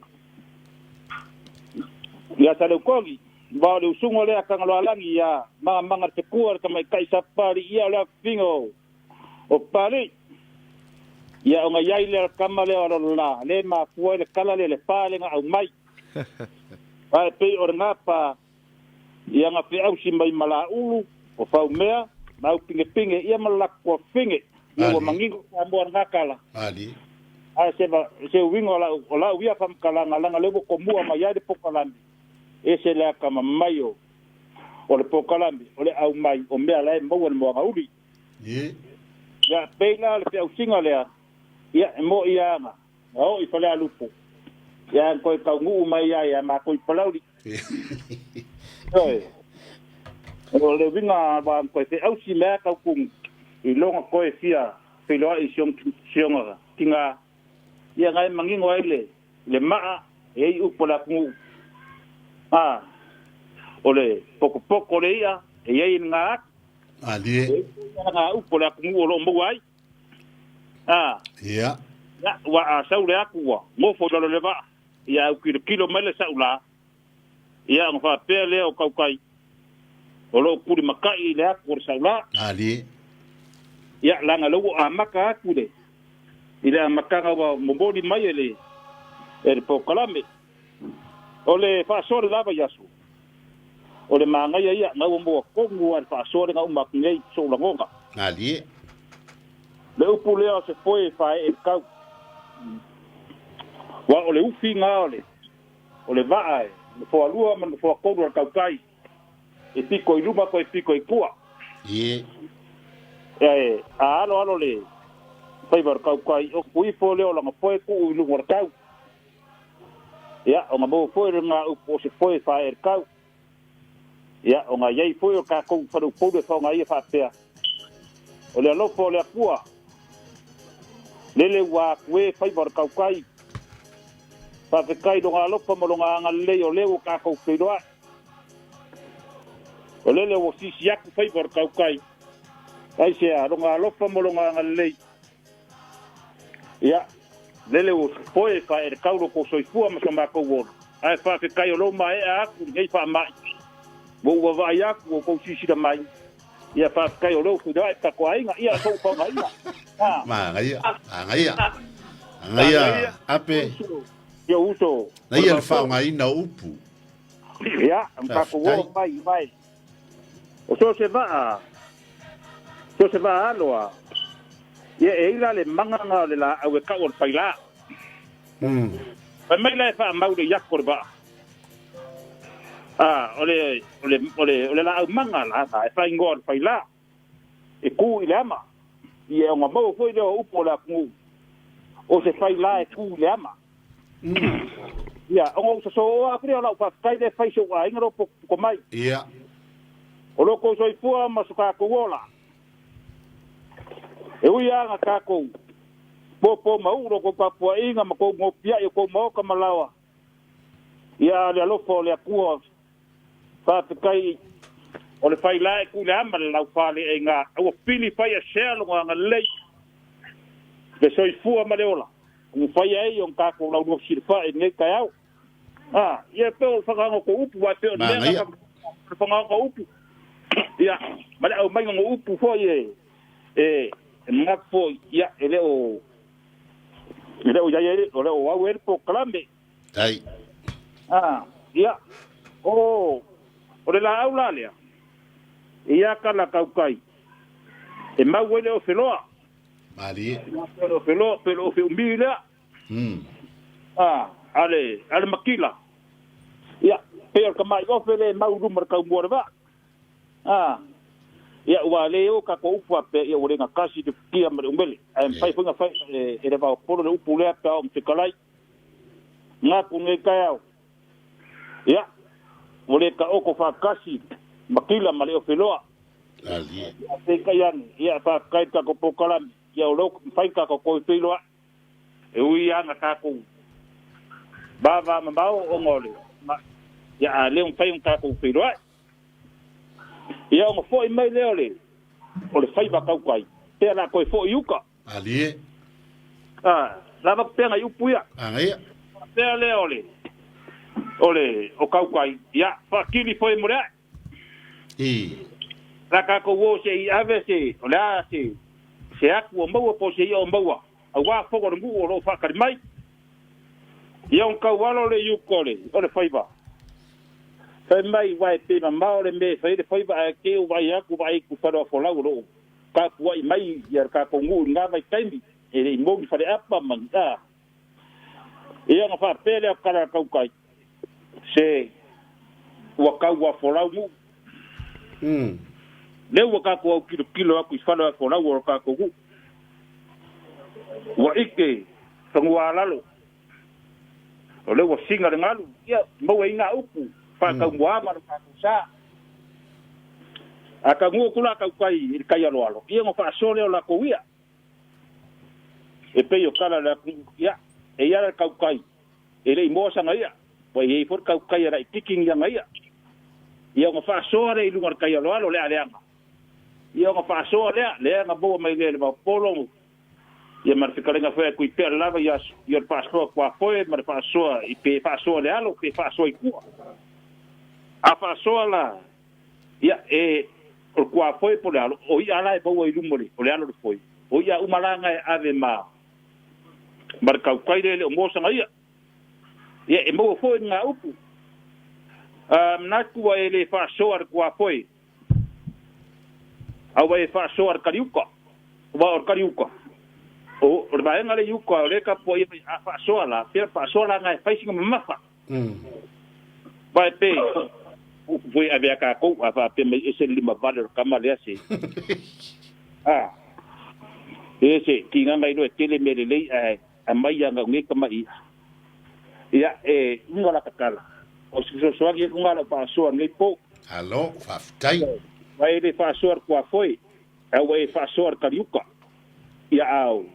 ia Saleukogi. Vao le usuga lea Tagaloalagi ia Magamagale Fekua le tamaitai sa Papalii ia o le afifiga o o Papalii. Ia ona i ai lea o le tama lea o Alolola le mafua ai le tala lea le pa lea na aumai. Ae pei o lena pa ia na feausi mai ma Laulu o Faumea ma Aupingepinge ia ma le latou tuafafine. Ia ua manino Samoa lena tala. Ae se se uiga o lau o lau ia faamatalaga leaga lea ua tomua mai ai le pokalame. Ese le akamamai o o le polokalame o le aumai o mea la e maua i le moagauli. Ia, pei la o le feausiga lea, ia, e moʻi lava na oo i Falealupo. Ia koe taunuu mai ai ia matou i Palauli. Ioe. O le uiga ua toe feausi mai lava tautumu i loga toe fia feiloai i si ona tiga, ia na e manino ai le le maa e i ai upu a le atunuu, a o le potopoto o le ia e i ai i lena atu. Malie. E i ai foi lana upu a le atunuu o lo o maua ai. A. Ia. Ia, ua a sau le atu ua nofo i lalo o le vaa, ia au kilokilo mai le sa'u la, ia ona faapea lea o tautai o lo o tulimata'i i le atu o le sa'u la. Malie. Ia, leaga lea ua amata atu i le, i le amataga ua momoli mai e le, e le polokalame. O le faasoa le la vaiaso, o le manaia ia, na ua maua tonu lava e le faasoa lea na uma atu nei so'u lagona. Malie. Le upu lea o se foe e faaee i le tau. Aua o le ufi na o le, o le vaa e nofoalua ma le nofoatolu a le tautai, e pito i luma toe pito i tua. Ie. E, a aloalo le faiva o le tautai, o ku ifo lea o lana foe tuu i luga o le tau. Ia, ona maua foi lena upu o se foe e faaee i le tau. Ia, ona i ai foi o tatou faleupolu e faoga ia faapea, O le alofa o le Akua, lele ua atu e faiva o le tautai. Faafetai i lona alofa ma lona agalelei o lea ua tatou feiloai. O lele ua sisi atu faiva o le tautai. Aisea, lona alofa ma lona agalelei. Ia, lele ua foe ka e le tau lo kou soifua ma so matou ola. Ae faafetai o lou maea atu i lenei faamai. Ua ou vaavaai atu ua outou silasila mai. Ia, faafetai o lou feiloai tatou aiga. Ia, sou faogaina. Ha. Manaia, manaia. Manaia, Ape. Ia uso. Naia le faogaina o upu. Ia, tatou o mai mai. O so se vaa, so se vaa alo a, ia e i la le manganga o le laau e kau o le failā. Fai mai la e faamau le iako o le vaa. A, o le, o le, o le, o le laau manga la na e faaigoa o le failā, e kū i le ama. Ia e ona maua foi lea o upu o le atunuu, o se failā e kū i le ama. Ia, ona ou sosoo atu lea o lau faafetai lea e fai i si ou aiga lea o potopoto mai. Ia. O lo kou soifua ma so tatou ola. E ui lava na tatou pōpō ma uu lo kou tapuaiga ma kou gopiai o kou maota ma laoa, ia a o le alofa o le Atua faafetai o le failae ku le ama le laufaleaiga a ua pili fai asea lona agalelei le soifua ma le ola. Ua fai ai ona tatou laulua fesilafai i lenei taeao. A, ia e pei o le fagaga o tou upu, aua e pei o le mea Manaia. o le fagaga o upu, ia, ma le aumaiga o upu foi e, e, e manatu foi, ia, e le o, e le o i ai, e le o au ai le polokalame. Tai. A, ia, o, o le laau la lea, ia kala tautai, e mau ai le ofeloa. Malie. Pe le ofeloa, pe le ofeumi lea. A, a le, a le makila. Ia, pei o le tamai ofe lea e mau i luma o le taumua o le vaa. A, ia, ua le o tatou upu faapea, ia ua le gatasi le futia ma le umele. Ae mafai foi ona fai e le vaopolo le upu lea pe a oo ina fetalai. Gatu nei taeao. Ia, ua le taoto faatasi makila ma le ofeloa. Alie. Ia, peitai ane, ia, faafetai i le tatou polokalame, ia o lea ua mafai ona tatou toe feiloai. E ui lava ina tatou vavamamao ona o le ma'i, ia, a o lea ua mafai ona tatou feiloai. Ia, ona foi mai lea o le, o le faiva tautai, pea o le a toe foi i uta. Alie. A, lava pea nai upu ia. Manaia. Pea lea o le, o le, o tautai, ia, faakili foi mo le ae. I. La tatou o se i ave se, o le a se, se atu o maua po o se ia o maua, aua fono o le nuu o lo o faatali mai. Ia ona tau alo le iuka o le, o le faiva. Fai mai, uae pe mamao le mea e fai ai le faiva ae te i vaai atu vaai i faleoa folau o lo o tapuai mai ia le tatou nuu i lena vaitaimi, e le i mou ni faleapa ma ni a. Ia ona faapea lea o tala a tautai, Se ua tau a folau nuu. Lea ua tatou autilotilo atu i fale a folau o le tatou nuu. Ua ike fanua a lalo. O lea ua siga le galu, ia, maua ai ngā upu, whākaumuā ma le tātou sā. A kaugua ku la kaukai i le kai aloalo, ia ngo whaasoa lea o lakou ia. E pei o kala le atunuu, ia, e ia le kaukai, e le i moa sanga ia, wa i ei foi le kaukai a laititi ni anga ia. Ia ngo whaasoa lea i lunga o le kai aloalo le aleaga. Ia ngo whaasoa lea, lea nga maua mai lea le vaopolo, ia ma le fetalaiga foi a Tuipea lava ia ia le faasoa kuafoe ma le faasoa i pe faasoa le alo pe faasoa i tua. A faasoa la ia e o le kuafoe po le alo o i'a la e maua i luma o le alo le foe o i'a uma la nga e ave ma ma le kaukai le le o mosaga ia. Ia e maua foi ngā upu. A manatu ua e le faasoa le kuafoe A ua e faasoa le kaliuka, aua o le kaliuka, o le vaega lea i uka o lea e tapuaia mai, a faasoa la, pea faasoa la na e fai sina mamafa. Vae pe, upu foi e ave a tatou, a faapea mai ese le limavale o le tama lea se, a, e se tigaga iloa e tele mea lelei ae aumai ana nei tama ia. Ia, e uga la tatala. O se fesoasoani atu lena lau faasoa i lenei po. Alo, faafetai. Ua e le faasoa i le tuafoe, ae ua e faasoa i le kaliuka. Ia ao,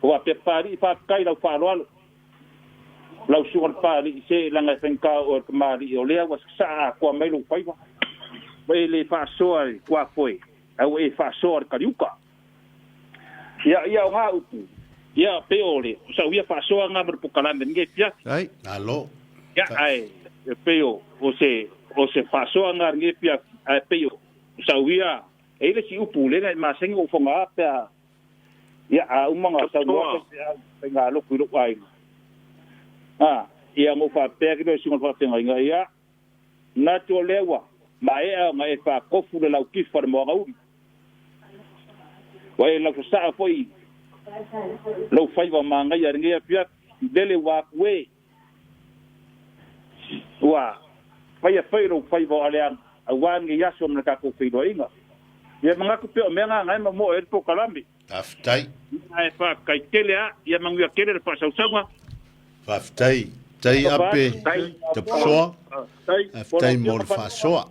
ua faapea Papalii, faafetai i lau faaaloalo. Lau susuga i le Papalii, se leaga e faigata oe o le tamalii, o lea ua sasaa atoa mai lou faiva. Ua e le faasoa i le tuafoe, ae ua e faasoa i le kaliuka. Ia, ia o ngā upu, ia pe o le, o sau ia faasoa ngā ma le pokalame nge fiafi. Ai. Alo. Ia, ae, e pei o, o se, o se faasoa ngā nge fiafi, ae pei o, o sau ia, e i le si upu, le ngai masengi o ufonga a pea, ia, a uma ngā sau noa pe au, pe ngā loku i lou aiga. A, ia ngō whāpea ki loe singa whāwhenga inga, ia, Nā te o lea ua maea ona e faakofu le laukifa o le moagauli. Ua e lausasaa foi lou faiva manaia i lenei afiafi, lele ua atu e. Ua faia foi lou faiva o aleaga aua lenei aso ma le tatou feiloaiga. Ia manatu pea o mea na na e mamoe ai le polokalame. Faafetai. Ae faafetai tele a, ia manuia tele le faasausauga. Faafetai. Tai ape tapusoa. Faafetai mo le faasoa.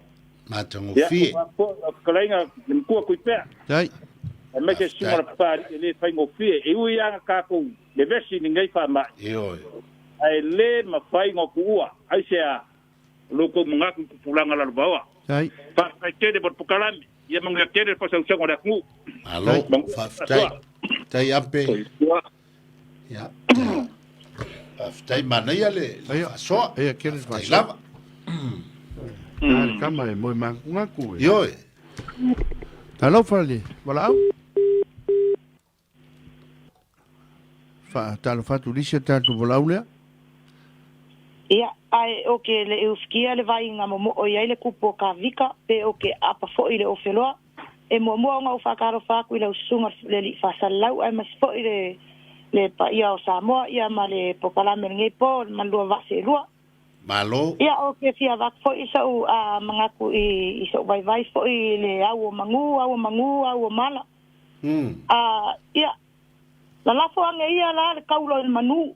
Matagofie. Ia, fetalaiga le matua Tuipea. Tai. Aemaise susuga le Papalii e le faigofie. E ui lava na tatou vevesi i lenei faamai. Ioe. Ae le mafai ona tuua. Aisea? O lo outou manatu i tupulaga lalovaoa. Tai. Faafetai tele mo le pokalame. Ia manuia tele le faasausauga o le atunuu. Malo, faafetai. Tai ape. Ia. Faafetai manaia le faasoa. Ia kele le faasoa. Lava. Ah, le kama e moe makungaku. Ioe. Talofa le valaau. Faatalofa atu lisi o tatou valaau lea. Ia, ae o ke le ufikia le vaiga momoo i ai le kupu o ka vika, pe o ke apa fo'i le ofeloa. E muamua ona ou faatalofa atu i lau susuga le alii faasalalau aemaise fo'i le le paia o Samoa ia ma le pokalame o lenei po ma lua vaa seelua. Malo. Ia o ke fia avatu fo'i sa'u manatu i so'u vaivai fo'i i le au o magū, au o magū, au o mala. A, ia, lalafo age ia la le kaulo i le manū,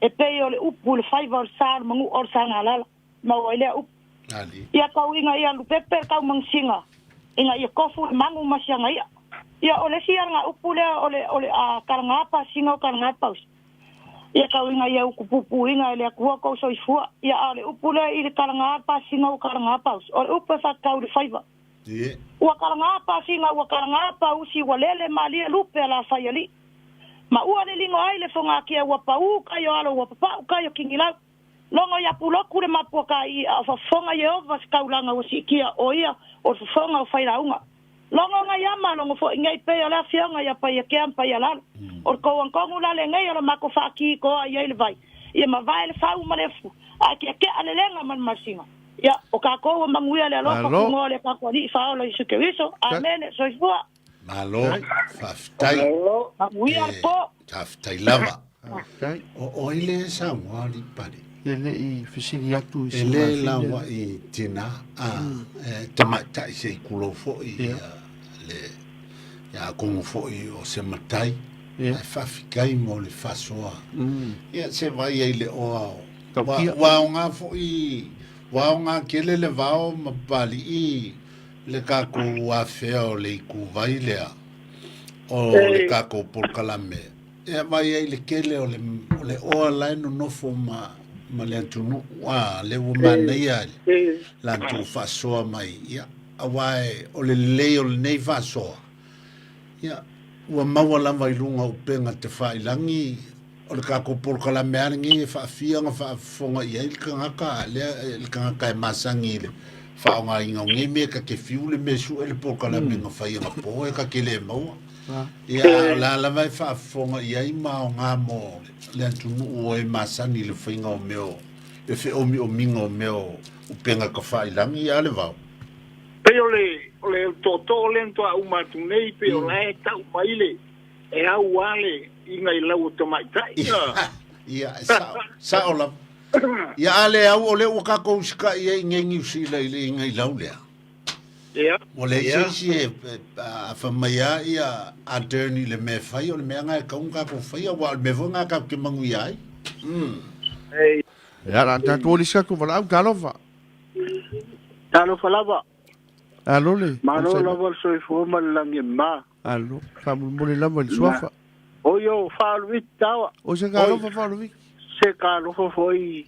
e pei o le upu i le faiva o le sa o le manu'a o le Sagalala, maua ai lea upu. Ia kau ina ia lupepe le kaumagasiga, ina ia kofu le magu ma siaga i'a. Ia, o le isi ia lena upu lea o le, o le a kalagā pasiga o kalagā pausi. Ia kau ina ia uku pupuiga e le Atua kou soifua. Ia, a o le upu lea i le kalagā pasiga o kalagā pausi, o le upu e faatatau i le faiva. Ua kalagā pasiga, ua kalagā pausi, ua lele malie lupe a lafai alii. Ma ua liligo ai le fogakia ua paū kai o alo ua papa'u kai o Kinilau. Logo ia Puloku le mapua kaii a o fafofoga Ieova se taulaga ua siitia o ia o le fofoga o failauga. Logo ngai ama logo fo'i nei pei o le afioga ia Paiakea ma Paialalo. O le kou antonu la lenei o le mako faakī koa i ai le vai ia mavae le fau ma le afu ae keake'a le lega ma le malosiga. Ia, o tatou ua manuia le alofa Malo. kugoa o le tatou Alii Faaola Iesu Keriso. Amene. Soifua. Malo, faafetai. Manuia le E, po. faafetai lava. Faafetai. O ai le saunoa alii pale? E le i fesili atu i E se le mafine. lawa i tina a e tamaitai se i kulou fo'i Ia. le ia kongo fo'i o se matai. Ae faafetai mo le faasoa. Ia se vaai ai le oa o. Ua aoga foi, ua aoga tele le vao ma Papalii le tatou afea o le ituvai lea o le tatou polokalame. Ia vaai ai le tele o le o le oa la e nonofo ma ma le atunuu a lea ua manaia le latou faasoa mai. Ia aua o le lelei o lenei faasoa Ia, ua maua lava i luga o upega tafailagi o le tatou polokalame lava lenei e faafia ona faafofoga i ai le tagata, lea, le tagata e masani i le faaaogaina o nei mea, ta te fiu le mea e sue le polokalame na fai anapo, e ta te le maua. Ia, a o la lava e faafofoga i ai ma aoga mo le atunuu o e masani i le faiga o mea o le feomiomiga o mea o upega tafailagi, a le vao. Pei o le o le tootoo lea na toa uma atu nei, pei o la e tau mai le e au lava le iga i lau o tamaitai. Ia, e sao, sao lava. Ia, a le au, o lea ua tatou usitai ai i nei Niu Sila i le iga i lau lea. Ia. Ua leai se isi e, a fai mai lava ia Ardern i le mea e fai, o le mea lena e tatau ona tatou faia, aua o le mea foi lena tatou te manuia ai. Ia, o le a tatou o i le isi atu valaau, talofa. Talofa lava. Alo le. Malo lava le soifua ma le lagi e mama. Alo, faamolemole lava i le suafa. Oi o Faaluiti taua. O se talofa Faaluiti. Se talofa foi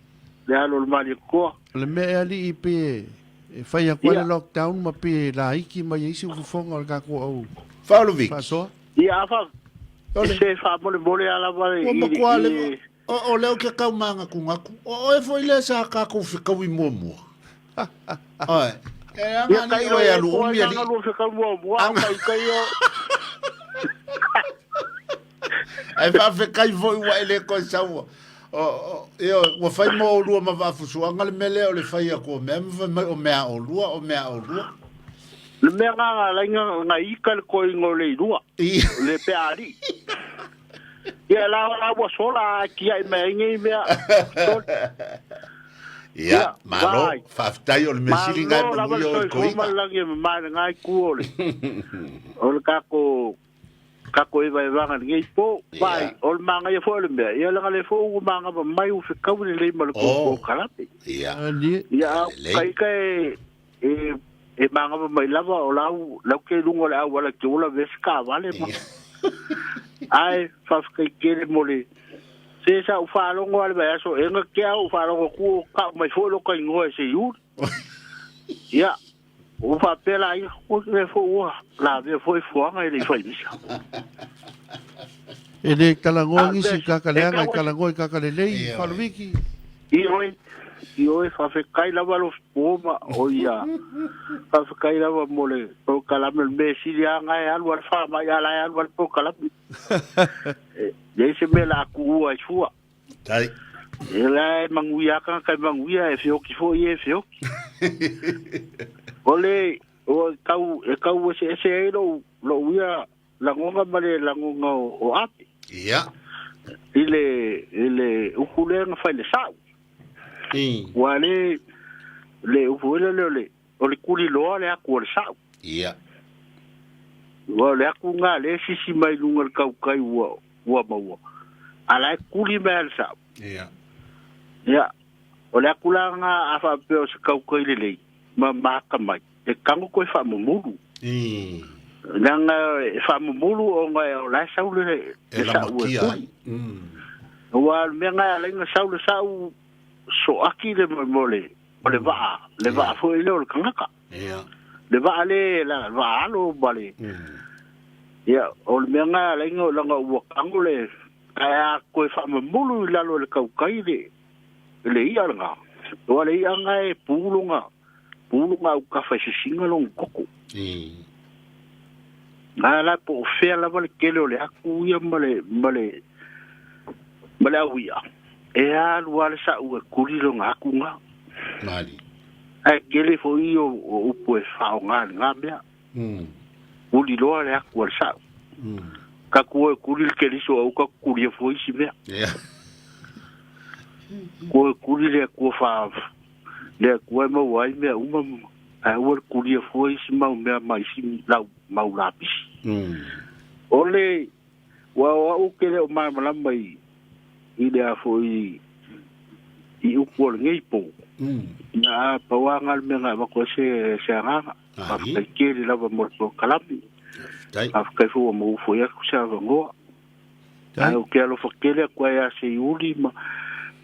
le alo o le Malietoa. O le mea e alii pe e fai atu ai le lockdown ma pe laiti mai ai se ufufoga o le tatou au Faaluiti. Faasoa. Ia a fa se faamolemole a lava i. Ua matua le O, o lea ou te tau mānatunatu. O oe foi lea sa tatou fetaui muamua. Oe. E Ia aga kai alii oe e alu koa umi nanga alii. lua fetau muamua au Aga. kai kai o. Ae faafetai foi ua e le toe sau. O, o, ioe, ua fai mo oulua ma Vaafusuaga le mea lea o le fai atu o mea ma fai mai o mea a oulua, o mea a oulua. Le mea nga nga lai nga nga ika le koinga o le ilua. I. Le pe alii. Ia la la ua sola a kiaʻi mai ai nei mea. Ia, malo, faafetai o le mea sili lena e Malo lava le manuia oe soifua ma toeaina. le lagi e mama i lena itu o le o le tatou tatou evaevaga i lenei po. Vaai, o le manaia foi o le mea, ia leaga lea foi ua manava mai ua fetaui lelei ma le tou Oh. polokalame. Ia, Ia, a lelei. kai ka e e e magava mai lava o lau lau ke lunga o le auala ke ola vesi taavale ma ae faafetai tele mo le se sa ou faalogo lava le vaiaso e ga ke au faalogo ku o kau mai foi lo ka igoa e se iuli ia ua faapea la ia o le foi ua lavea foi fuaga e le i fai misa. E le talanoa Ah, nisi i bes, kaka e leaga, e tau talanoa i kaka lelei, Ia, Faaluviki. I oe, i oe, faafetai lava lo ma o ia, faafetai lava mo le polokalame, le mea sili lava na e alu a le faamai, a la e alu a le polokalame. E leai se mea o le a tuua ai fua. Tai. E la e manuia lava tagata e manuia, e feoti foi e feoti. O le, o tau, e tau eseese ai lou, lou ia lagona ma le lagona o, o Ape. Ia. I le, i le upu lea na fai le sa'u. Ua le, le upu lea o le, o le kuliloa le aku o le sa'u. Ia. Ua o le aku ngā le sisi mai lunga le kaukai ua, ua maua. A la e kuli mai le sa'u. Ia. Ia. O le aku la ngā a whaapea o se kaukai lelei, ma maaka mai. E kango koe whaamumulu. Nanga e whaamumulu o ngai o la sau le E le sa'u e lamakia kuli. ai. Ua le mea ngai a laina sau le sa'u so aki le mo le o le vaa, le vaa foi le o le kangaka. Ia. Le vaa le la vaa alo ma le. Ia, o le mea ngai a laina o langa ua kango le ae a koe whaamumulu i lalo le kaukai le le ia langa. Ua le ia ngai pulunga pulunga au kafa i sisinga long koko. Nā la po o fea lava le kele o le aku ia ma le, ma le, ma le au ia. E alu a le sa'u e kuli longa aku ngā. Mali. Ae kele foi o, o upu e whaonga le ngā mea. Kuli loa le aku a le sa'u. Ka kua e kuli le keliso au ka kuli e foi si mea. Ia. Kua e kuli le akua wha, le akua e mau ai mea uma, ae ua le kuli e foi si mau mea mai si lau mau lapisi. O le, Ua o a'u ou te le o malamalama i i le a foi i upu o lenei po. Ia a pau lava na le mea na avatu ai se se agaga. Faafetai tele lava mo le polokalame. Faafetai foi ua maua foi atu se avanoa. Ae ou te alofa tele atu ai ia Seiuli ma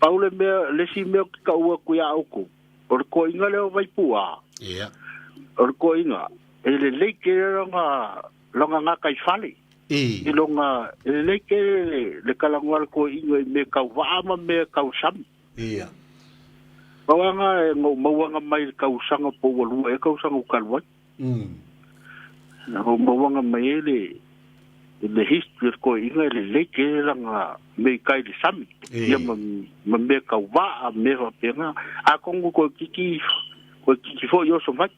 pau le mea le isi mea ou te tau atu ia outou, o le toeaina lea o Vaipu'a. Ia. O le toeaina, e lelei tele lona lona gataifale. I. I lona, e lelei tele le, le talanoa a le toeaina i mea tau vaa ma mea tau sami. Ia. Pau lava na, na ou maua mai i le tausaga po ua lua ea tausaga ua talu ai. Na ou maua mai ai le, le history o le toeaina e lelei tele lana mea i tai i le sami. Ia ma, ma mea tau vaa, mea faapena. Atonu toeitiiti Toeitiiti foi oso mai.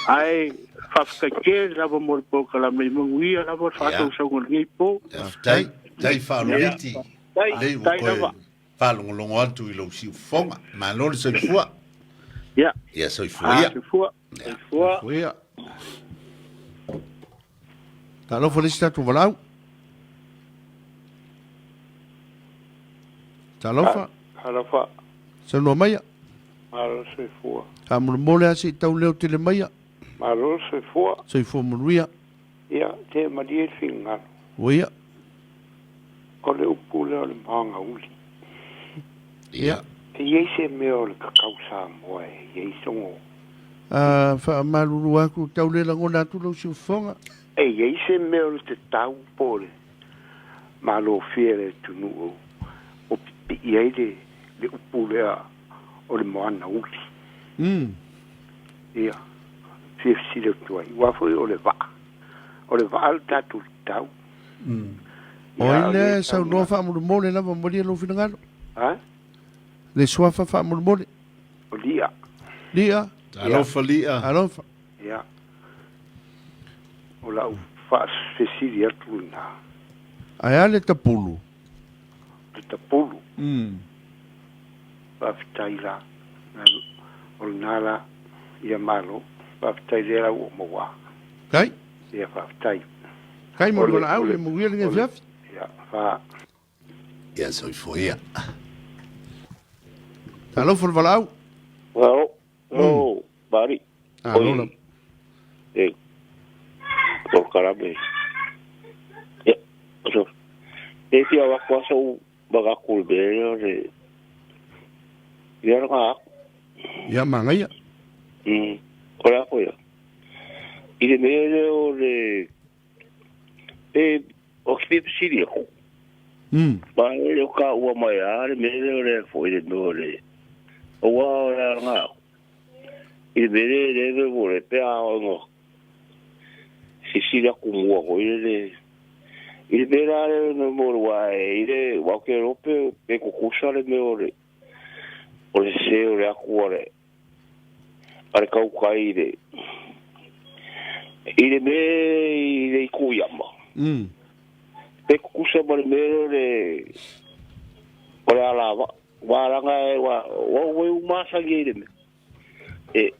Ae faafetai tele lava mo le polokalame, ia manuia lava le faatausauga o lenei po. Faafetai, tai faaaloaliti. Lei ua toe faalogologo atu i lou siufofoga. Malo le soifua. Ia. Ia soifua ia. Soifua. Soifua. Soifua ia. Talofa le isi tatou valaau. Talofa. Talofa. Saunoa maia. Malo le soifua. Faamolemole lava se i tau leo tele maia. Malo le soifua. Soifua manuia. Ia, te malie le finagalo. Ua ia. O le upu lea o le moana uli. Ia. E i ai se mea o le kakau Samoa e i ai sogo. A, faamalulu atu, tau le lagona atu lou siufofoga. E i ai se mea o le tatau po o le malofie a le atunuu o pipii ai le le upu lea o le moana uli. Ia, fia fesili atu ai, aua foi o le vaa, o le vaa le tatou tatau. O ai lea e saunoa faamolemole lava malie lou finagalo? A? Le suafa faamolemole. O Lia. Lia. Alofa Lia. Alofa. Ia. O lau faafesili atu lena. Ae a le tapulu? Le tapulu. Faafetai la. O lena la. Ia malo. Faafetai lea la ua ou maua. Kai. Ia faafetai. Kai mo le valaau le manuia lenei afiafi. Ia fa. Ia soifua ia. Talofa le valaau. Alo, alo, Bari. Alo la. E, polokalame. Ia, so, e fia wako aso u manatu i le mea lea o le, ia lona aku. Ia, manaia. O le a foi ia? I le mea lea o le, e, o ke fia fesili aku. Ma e le o taua mai lava le mea lea o le foi le mea o le, aua o le lona aku. I le mea lea e le mea mo le pe a ona sisili aku mua foi lele. I le mea la lea o le mea o le ua e i le, ua ke iloa pe, pe tutusa le mea o le, o le sese o le atu a le, a le tautai i le, i le mea i le itu iama. Pe tutusa ma le mea lea o le, o le alavaa. Ua laga e ua ua ua u masani ai i le mea. E,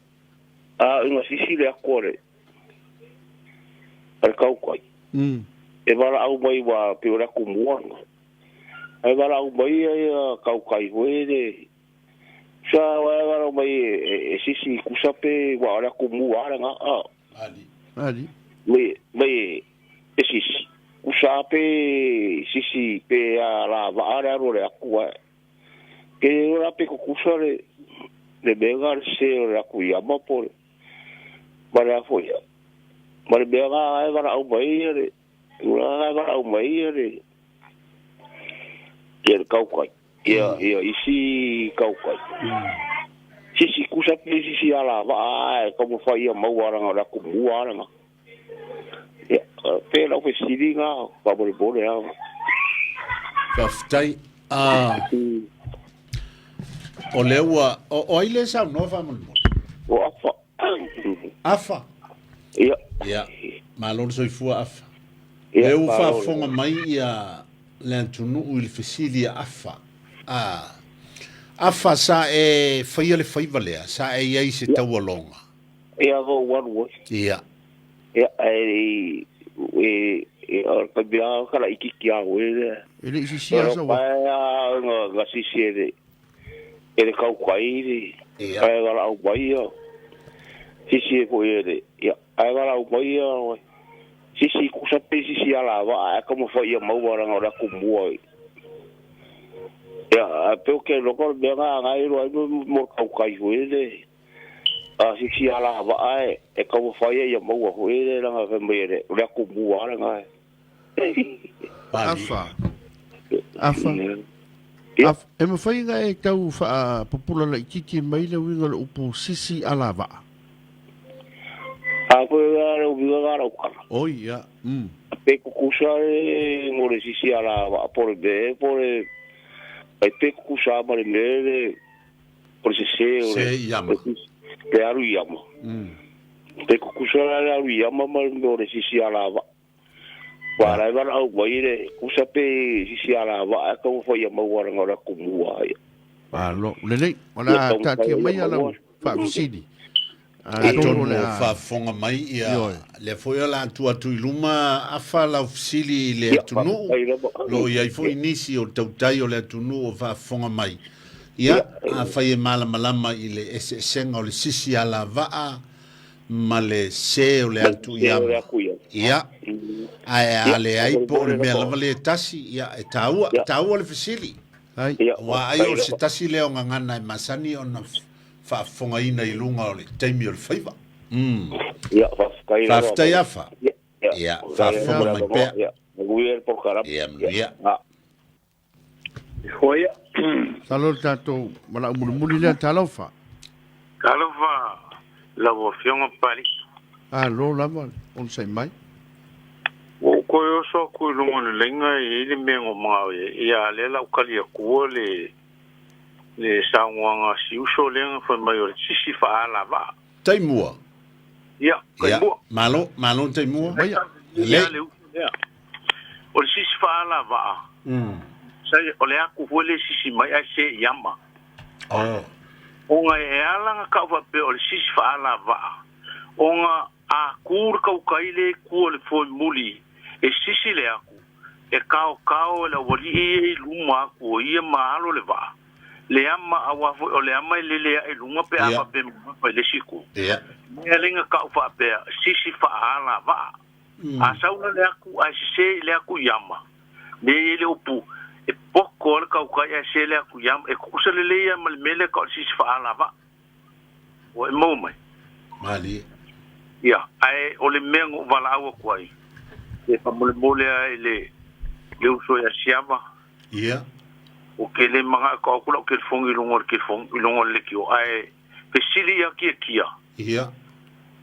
a ina sisi le atu a le, a le tautai. E valaau mai ua pei o le atu mua lena. Ae valaau mai ia ia tautai foi le, sa ua e valaau mai e, e, e sisi kusa pe ua o le atu mua lena. A. Ali. Ali. Mai, mai e, e sisi. Kusa pe sisi pe a la vaa le alu o le atu ae. Ke ora pe kukusa le, le mea nga le se o le atu i ama po le, ma le afo ia. Ma le mea nga e valaau mai ia le, ura nga e valaau mai ia le, ia le kaukai. Ia, ia isi kaukai. Sisi kusa pe sisi a la vaa e taumafai ia maua langa o le atu mua langa. Ia, pe lau fesili nga faamolemole lava. Faafetai. Ah, o lea ua, o, o ai lea e saunoa faamolemole? O Afa. Afa. Ia. Ia, malo le soifua Afa. Ia, Lea ua malo. faafofoga mai ia le atunuu i le fesili a Afa. Ah, Afa, sa e faia le faiva lea, sa e i ai i se taualoga? Ia, ua ou alu ai. Ia. Ia, ae e, Ia, o le taimi lava ka laitiiti lava foi lea. E le i sisia O sa uafu. Pae lava na, na sisi e le, e le tautai le, Ia. ae valaau mai ia, sisi e foi e le, ia, ae valaau mai ia, sisi kusa pe sisi alavaa ae taumafai ia maua leaga o le atumua i. Ia, ae pei ou te iloa o le mea lena na e iloa ai mo le tautai foi lele. A sisi alavaa e, e taumafai ai ia maua foi lele leaga fai mai e le, o le atumua lava lena. Pali. Afa. Afa. Ia. Afa. E mafai ona e tau faapupula laitiiti mai le uiga o le upu sisi alavaa? A foi la le uiga lena o lau tala. Oi, ia. Mm. Pe tutusa le mo le sisi alavaa po o le mea po o le ai pe tutusa ma le mea le o le sese o Se le i ama. le alu i ama. Pe tutusa la le alu i ama ma le mea o le sisi alavaa. Aua la e valaau mai le kusa pe sisi alavaa e taumafai ia maua leaga o le atumua ia. Malo, lelei. O le Ia a taumafai taatia ia mai lau maua. faafesili. Atonu Atonu o le o a. faafofoga mai ia Ioe. lea foi o le a tuu atu i luma afa lau fesili i le Ia, atunuu, faafetai lava. o lo o i ai foi nisi o tautai o le atunuu o faafofoga mai. Ia, afai e malamalama i le eseesega o le sisi alavaa ma le se o le atu i Se o le ama. atu i ama. Ia, ae a Ia, leai po o le faamolemole mea lava. lava lea e tasi, ia, e taua, Ia. taua le fesili. Ai. Ia, Aua ai faafetai o se lava. tasi lea o gagana e masani ona faafofogaina i luga o le taimi o le faiva. Mm. Ia, faafetai lava. Faafetai afa. Ia, Ia, ia, faafofoga mai pea. Ia, manuia le polokalame. Ia, manuia. Ah. Hoia. Masalo le tatou valaau mulimuli lea, talofa. Talofa lau Afioga Pali. Alo lava, onosai mai. Ua ou toe oso atu i luga o le laina e i ai le mea na ou manao i ai. Ia, lea la ou tali atua le le saunoaga a si uso lea na fai mai o le sisi faalavaa. Taimua. Ia, Ia, taimua. malo, malo taimua. Maia. Lelei. Ia le uso lea. O le sisi faalavaa, sa o le aku foi le sisi mai ae se i ama. Oh. Ona e ala na tau faapea o le sisi faalavaa, ona a ku le kaukai le ku o le foe muli, e sisi le aku, e kaokao e le aualii ia i luma aku o ia ma alo le vaa. Le ama aua foi o le ama e lele ae i luga pe a faapea mamafa i le isi ku. Ia. Mea le na tau faapea, sisi faalavaa. A sau la le aku ae sese i le aku i ama, me i ai le upu, e poko lava le kaukai ae sese le aku i ama, e kukusa lelei lava ma le mea lea tau o le sisi faalavaa. Ua e maua mai? Malie. Ia, ae o le mea na ou valaau atu ai, e faamolemole lava i le le uso ia Siava. Ia. Ou te le manao e tau atu lau telefoni i luga o le telefoni, i luga o le leitio, ae fesili ia Tiatia. Ia.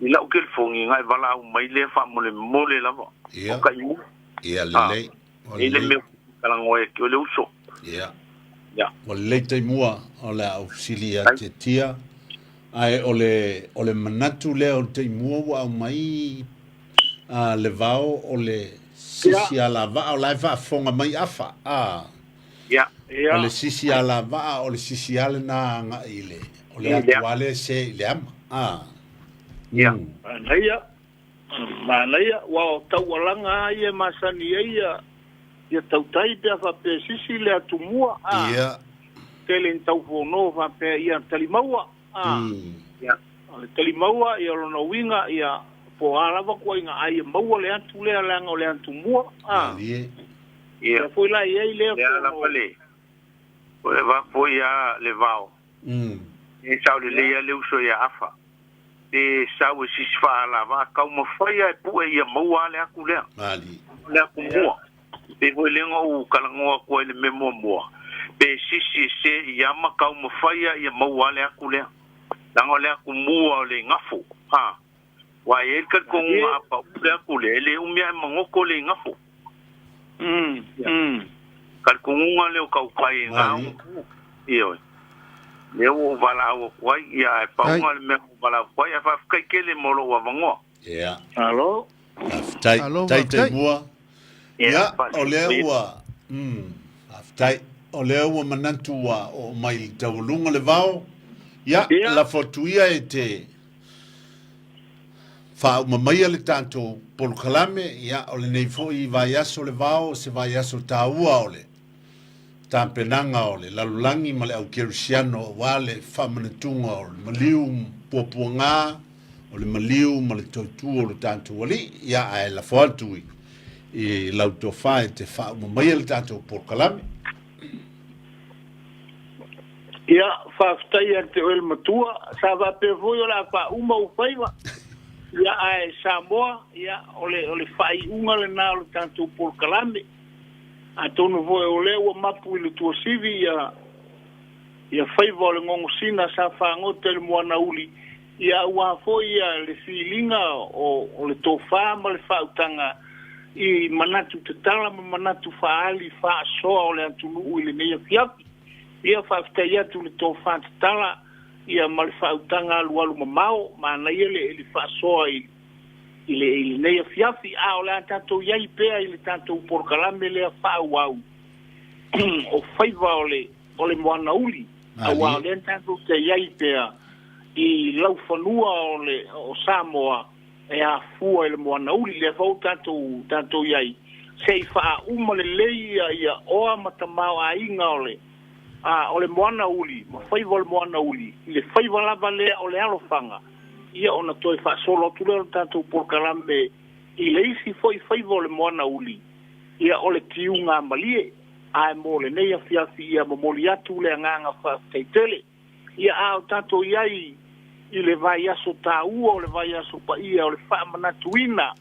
I lau telefoni, na e valaau mai lea faamolemole lava. Ia. O taimua. Ia, lelei. Ua E i le lelei. mea ou te talanoa ai atu ai le uso. Ia. Ia. Ua lelei taimua o le a ou fesili ia Tiatia, ae o le, o le manatu lea o le taimua ua aumai a le vao o le sisi alavaa o la e faafofoga mai afa, a. Ia. O le sisi alavaa o le sisi a lena agai i le, o le atu a lea se i le ama, a. Ia. Manaia, manaia, aua o taualaga lava ia e masani ai ia, ia tautai pe a faapea e sisi le atumua, a. Ia. Tele ni taufono faapea ia talimaua, a. Ia. O le talimaua, ia o lona uiga, ia, po o a lava kuaiga ai e maua le atu lea leaga o le atumua, a. Malie. Ia. Lea foi la e i ai lea Lea fono. lava le, o le va foi a le vao. E sao lelei lava le uso ia Afa. Pe sau e sisi faalava, a taumafai lava e pue ia maua lava le aku lea. Malie. Le aku mua. Pei foi lea na ou talanoa atu ai i le mea muamua, pe sisi e se i ama taumafai lava ia maua lava le aku lea. Leaga o le aku mua o le igafo, a. Aua e i ai le talitonuga a pau le aku lea, e le umi ae magoto le igafo. Talitonuga lea o tautai e gao. Ioe. Lea ua ou valaau atu ai, ia ae pau na le mea ua ou valaau atu ai, ae faafetai tele mo lou avanoa. Ia. Malo. Faafetai. Malo, Tai faafetai. taimua. Ia, o lea ua, mm, faafetai. O lea ua manatu ua oo mai i le taualuga le vao. Ia, Ia. lafo atu ia e te Faauma maia le tatou polokalame, ia, o lenei foi vaiaso le vao, o se vaiaso taua o le tapenaga o le lalolagi ma le au kerisiano aua le faamanatuga o le maliu puapuaga, o le maliu ma le tautua o le tatou Alii, ia, ae lafo atu i, i lau tofa e te faauma maia le tatou polokalame. Ia, faafetai ia te oe le matua, sa faapea foi o le a faauma ou faiva. Ia, ae Samoa, ia, o le, o le faaiuga lena o le tatou polokalame. Atonu foi o lea ua mapu i le tuasivi ia, ia faiva o le gogosina sa fagota i le moana uli, ia aua foi ia le filiga o, o le tofa ma le faautaga i manatu tatala ma manatu faaali faasoa o le atunuu i lenei afiafi. Ia faafetai atu i le tofa tatala ia ma le faautaga alualu mamao, manaia le le faasoa i i le i lenei afiafi, a o le a tatou i ai pea i le tatou polokalame lea faaauau o faiva o le o le moana uli, aua o lea tatou te i ai pea i laufanua o le o Samoa e afua i le moana uli, lea foi ua tatou tatou i ai se i faauma lelei ia ia oa ma tamaoaiga o le a o le moana uli ma faiva o le moana uli i le faiva lava lea o le alofaga ia ona toe faasolo atu lea o le tatou polokalame i le isi foi faiva o le moana uli ia o le tiuga malie. Ae mo lenei afiafi ia momoli atu le agaga faafetai tele. Ia a o tatou i ai i le vaiaso taua o le vaiaso paia o le faamanatuina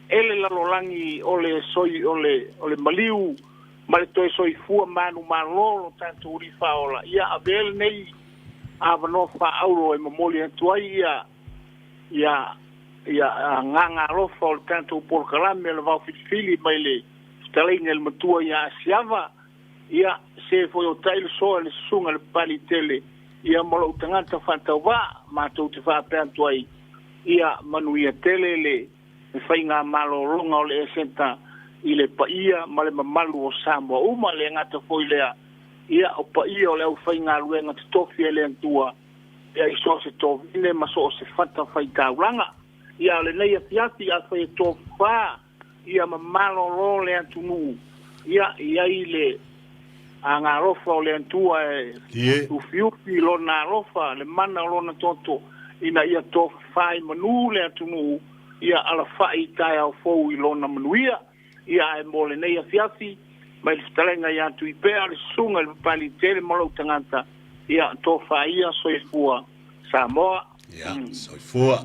e le lalolagi o le soi o le o le maliu ma le toe soifua manumalo lo tatou Alii Faaola, ia avea lenei avanoa faaauro e momoli atu ai ia ia ia agaga alofa o le tatou polokalame o le vaofilifili mai le fetalaiga i le matua ia Asiava, ia, se foi o tai le soa i le susuga i le Papaliitele, ia ma lou tagata faatauvaa, matou te faapea atu ai, ia manuia tele le le faigamalologa o le Eseta i le paia ma le mamalu o Samoa uma, le gata foi lea, ia, o paia o le aufaigaluega totofi e le Atua, ia i so o se tovine ma so o se fata faitaulaga. Ia, o lenei afiafi, afai e tofa ia ma malolo le atunuu, ia i ai le agalofa o le Atua e ufiufi lona alofa, le mana o lona toto, ina ia tofafa i manu le atunuu, ia alafai i taeao fou i lona manuia. Ia ae mo lenei afiafi, mai le fetalaiga ia Tuipea, le susuga i le Papaliitele ma lou tagata, ia tofa ia, soifua Samoa. Ia, soifua.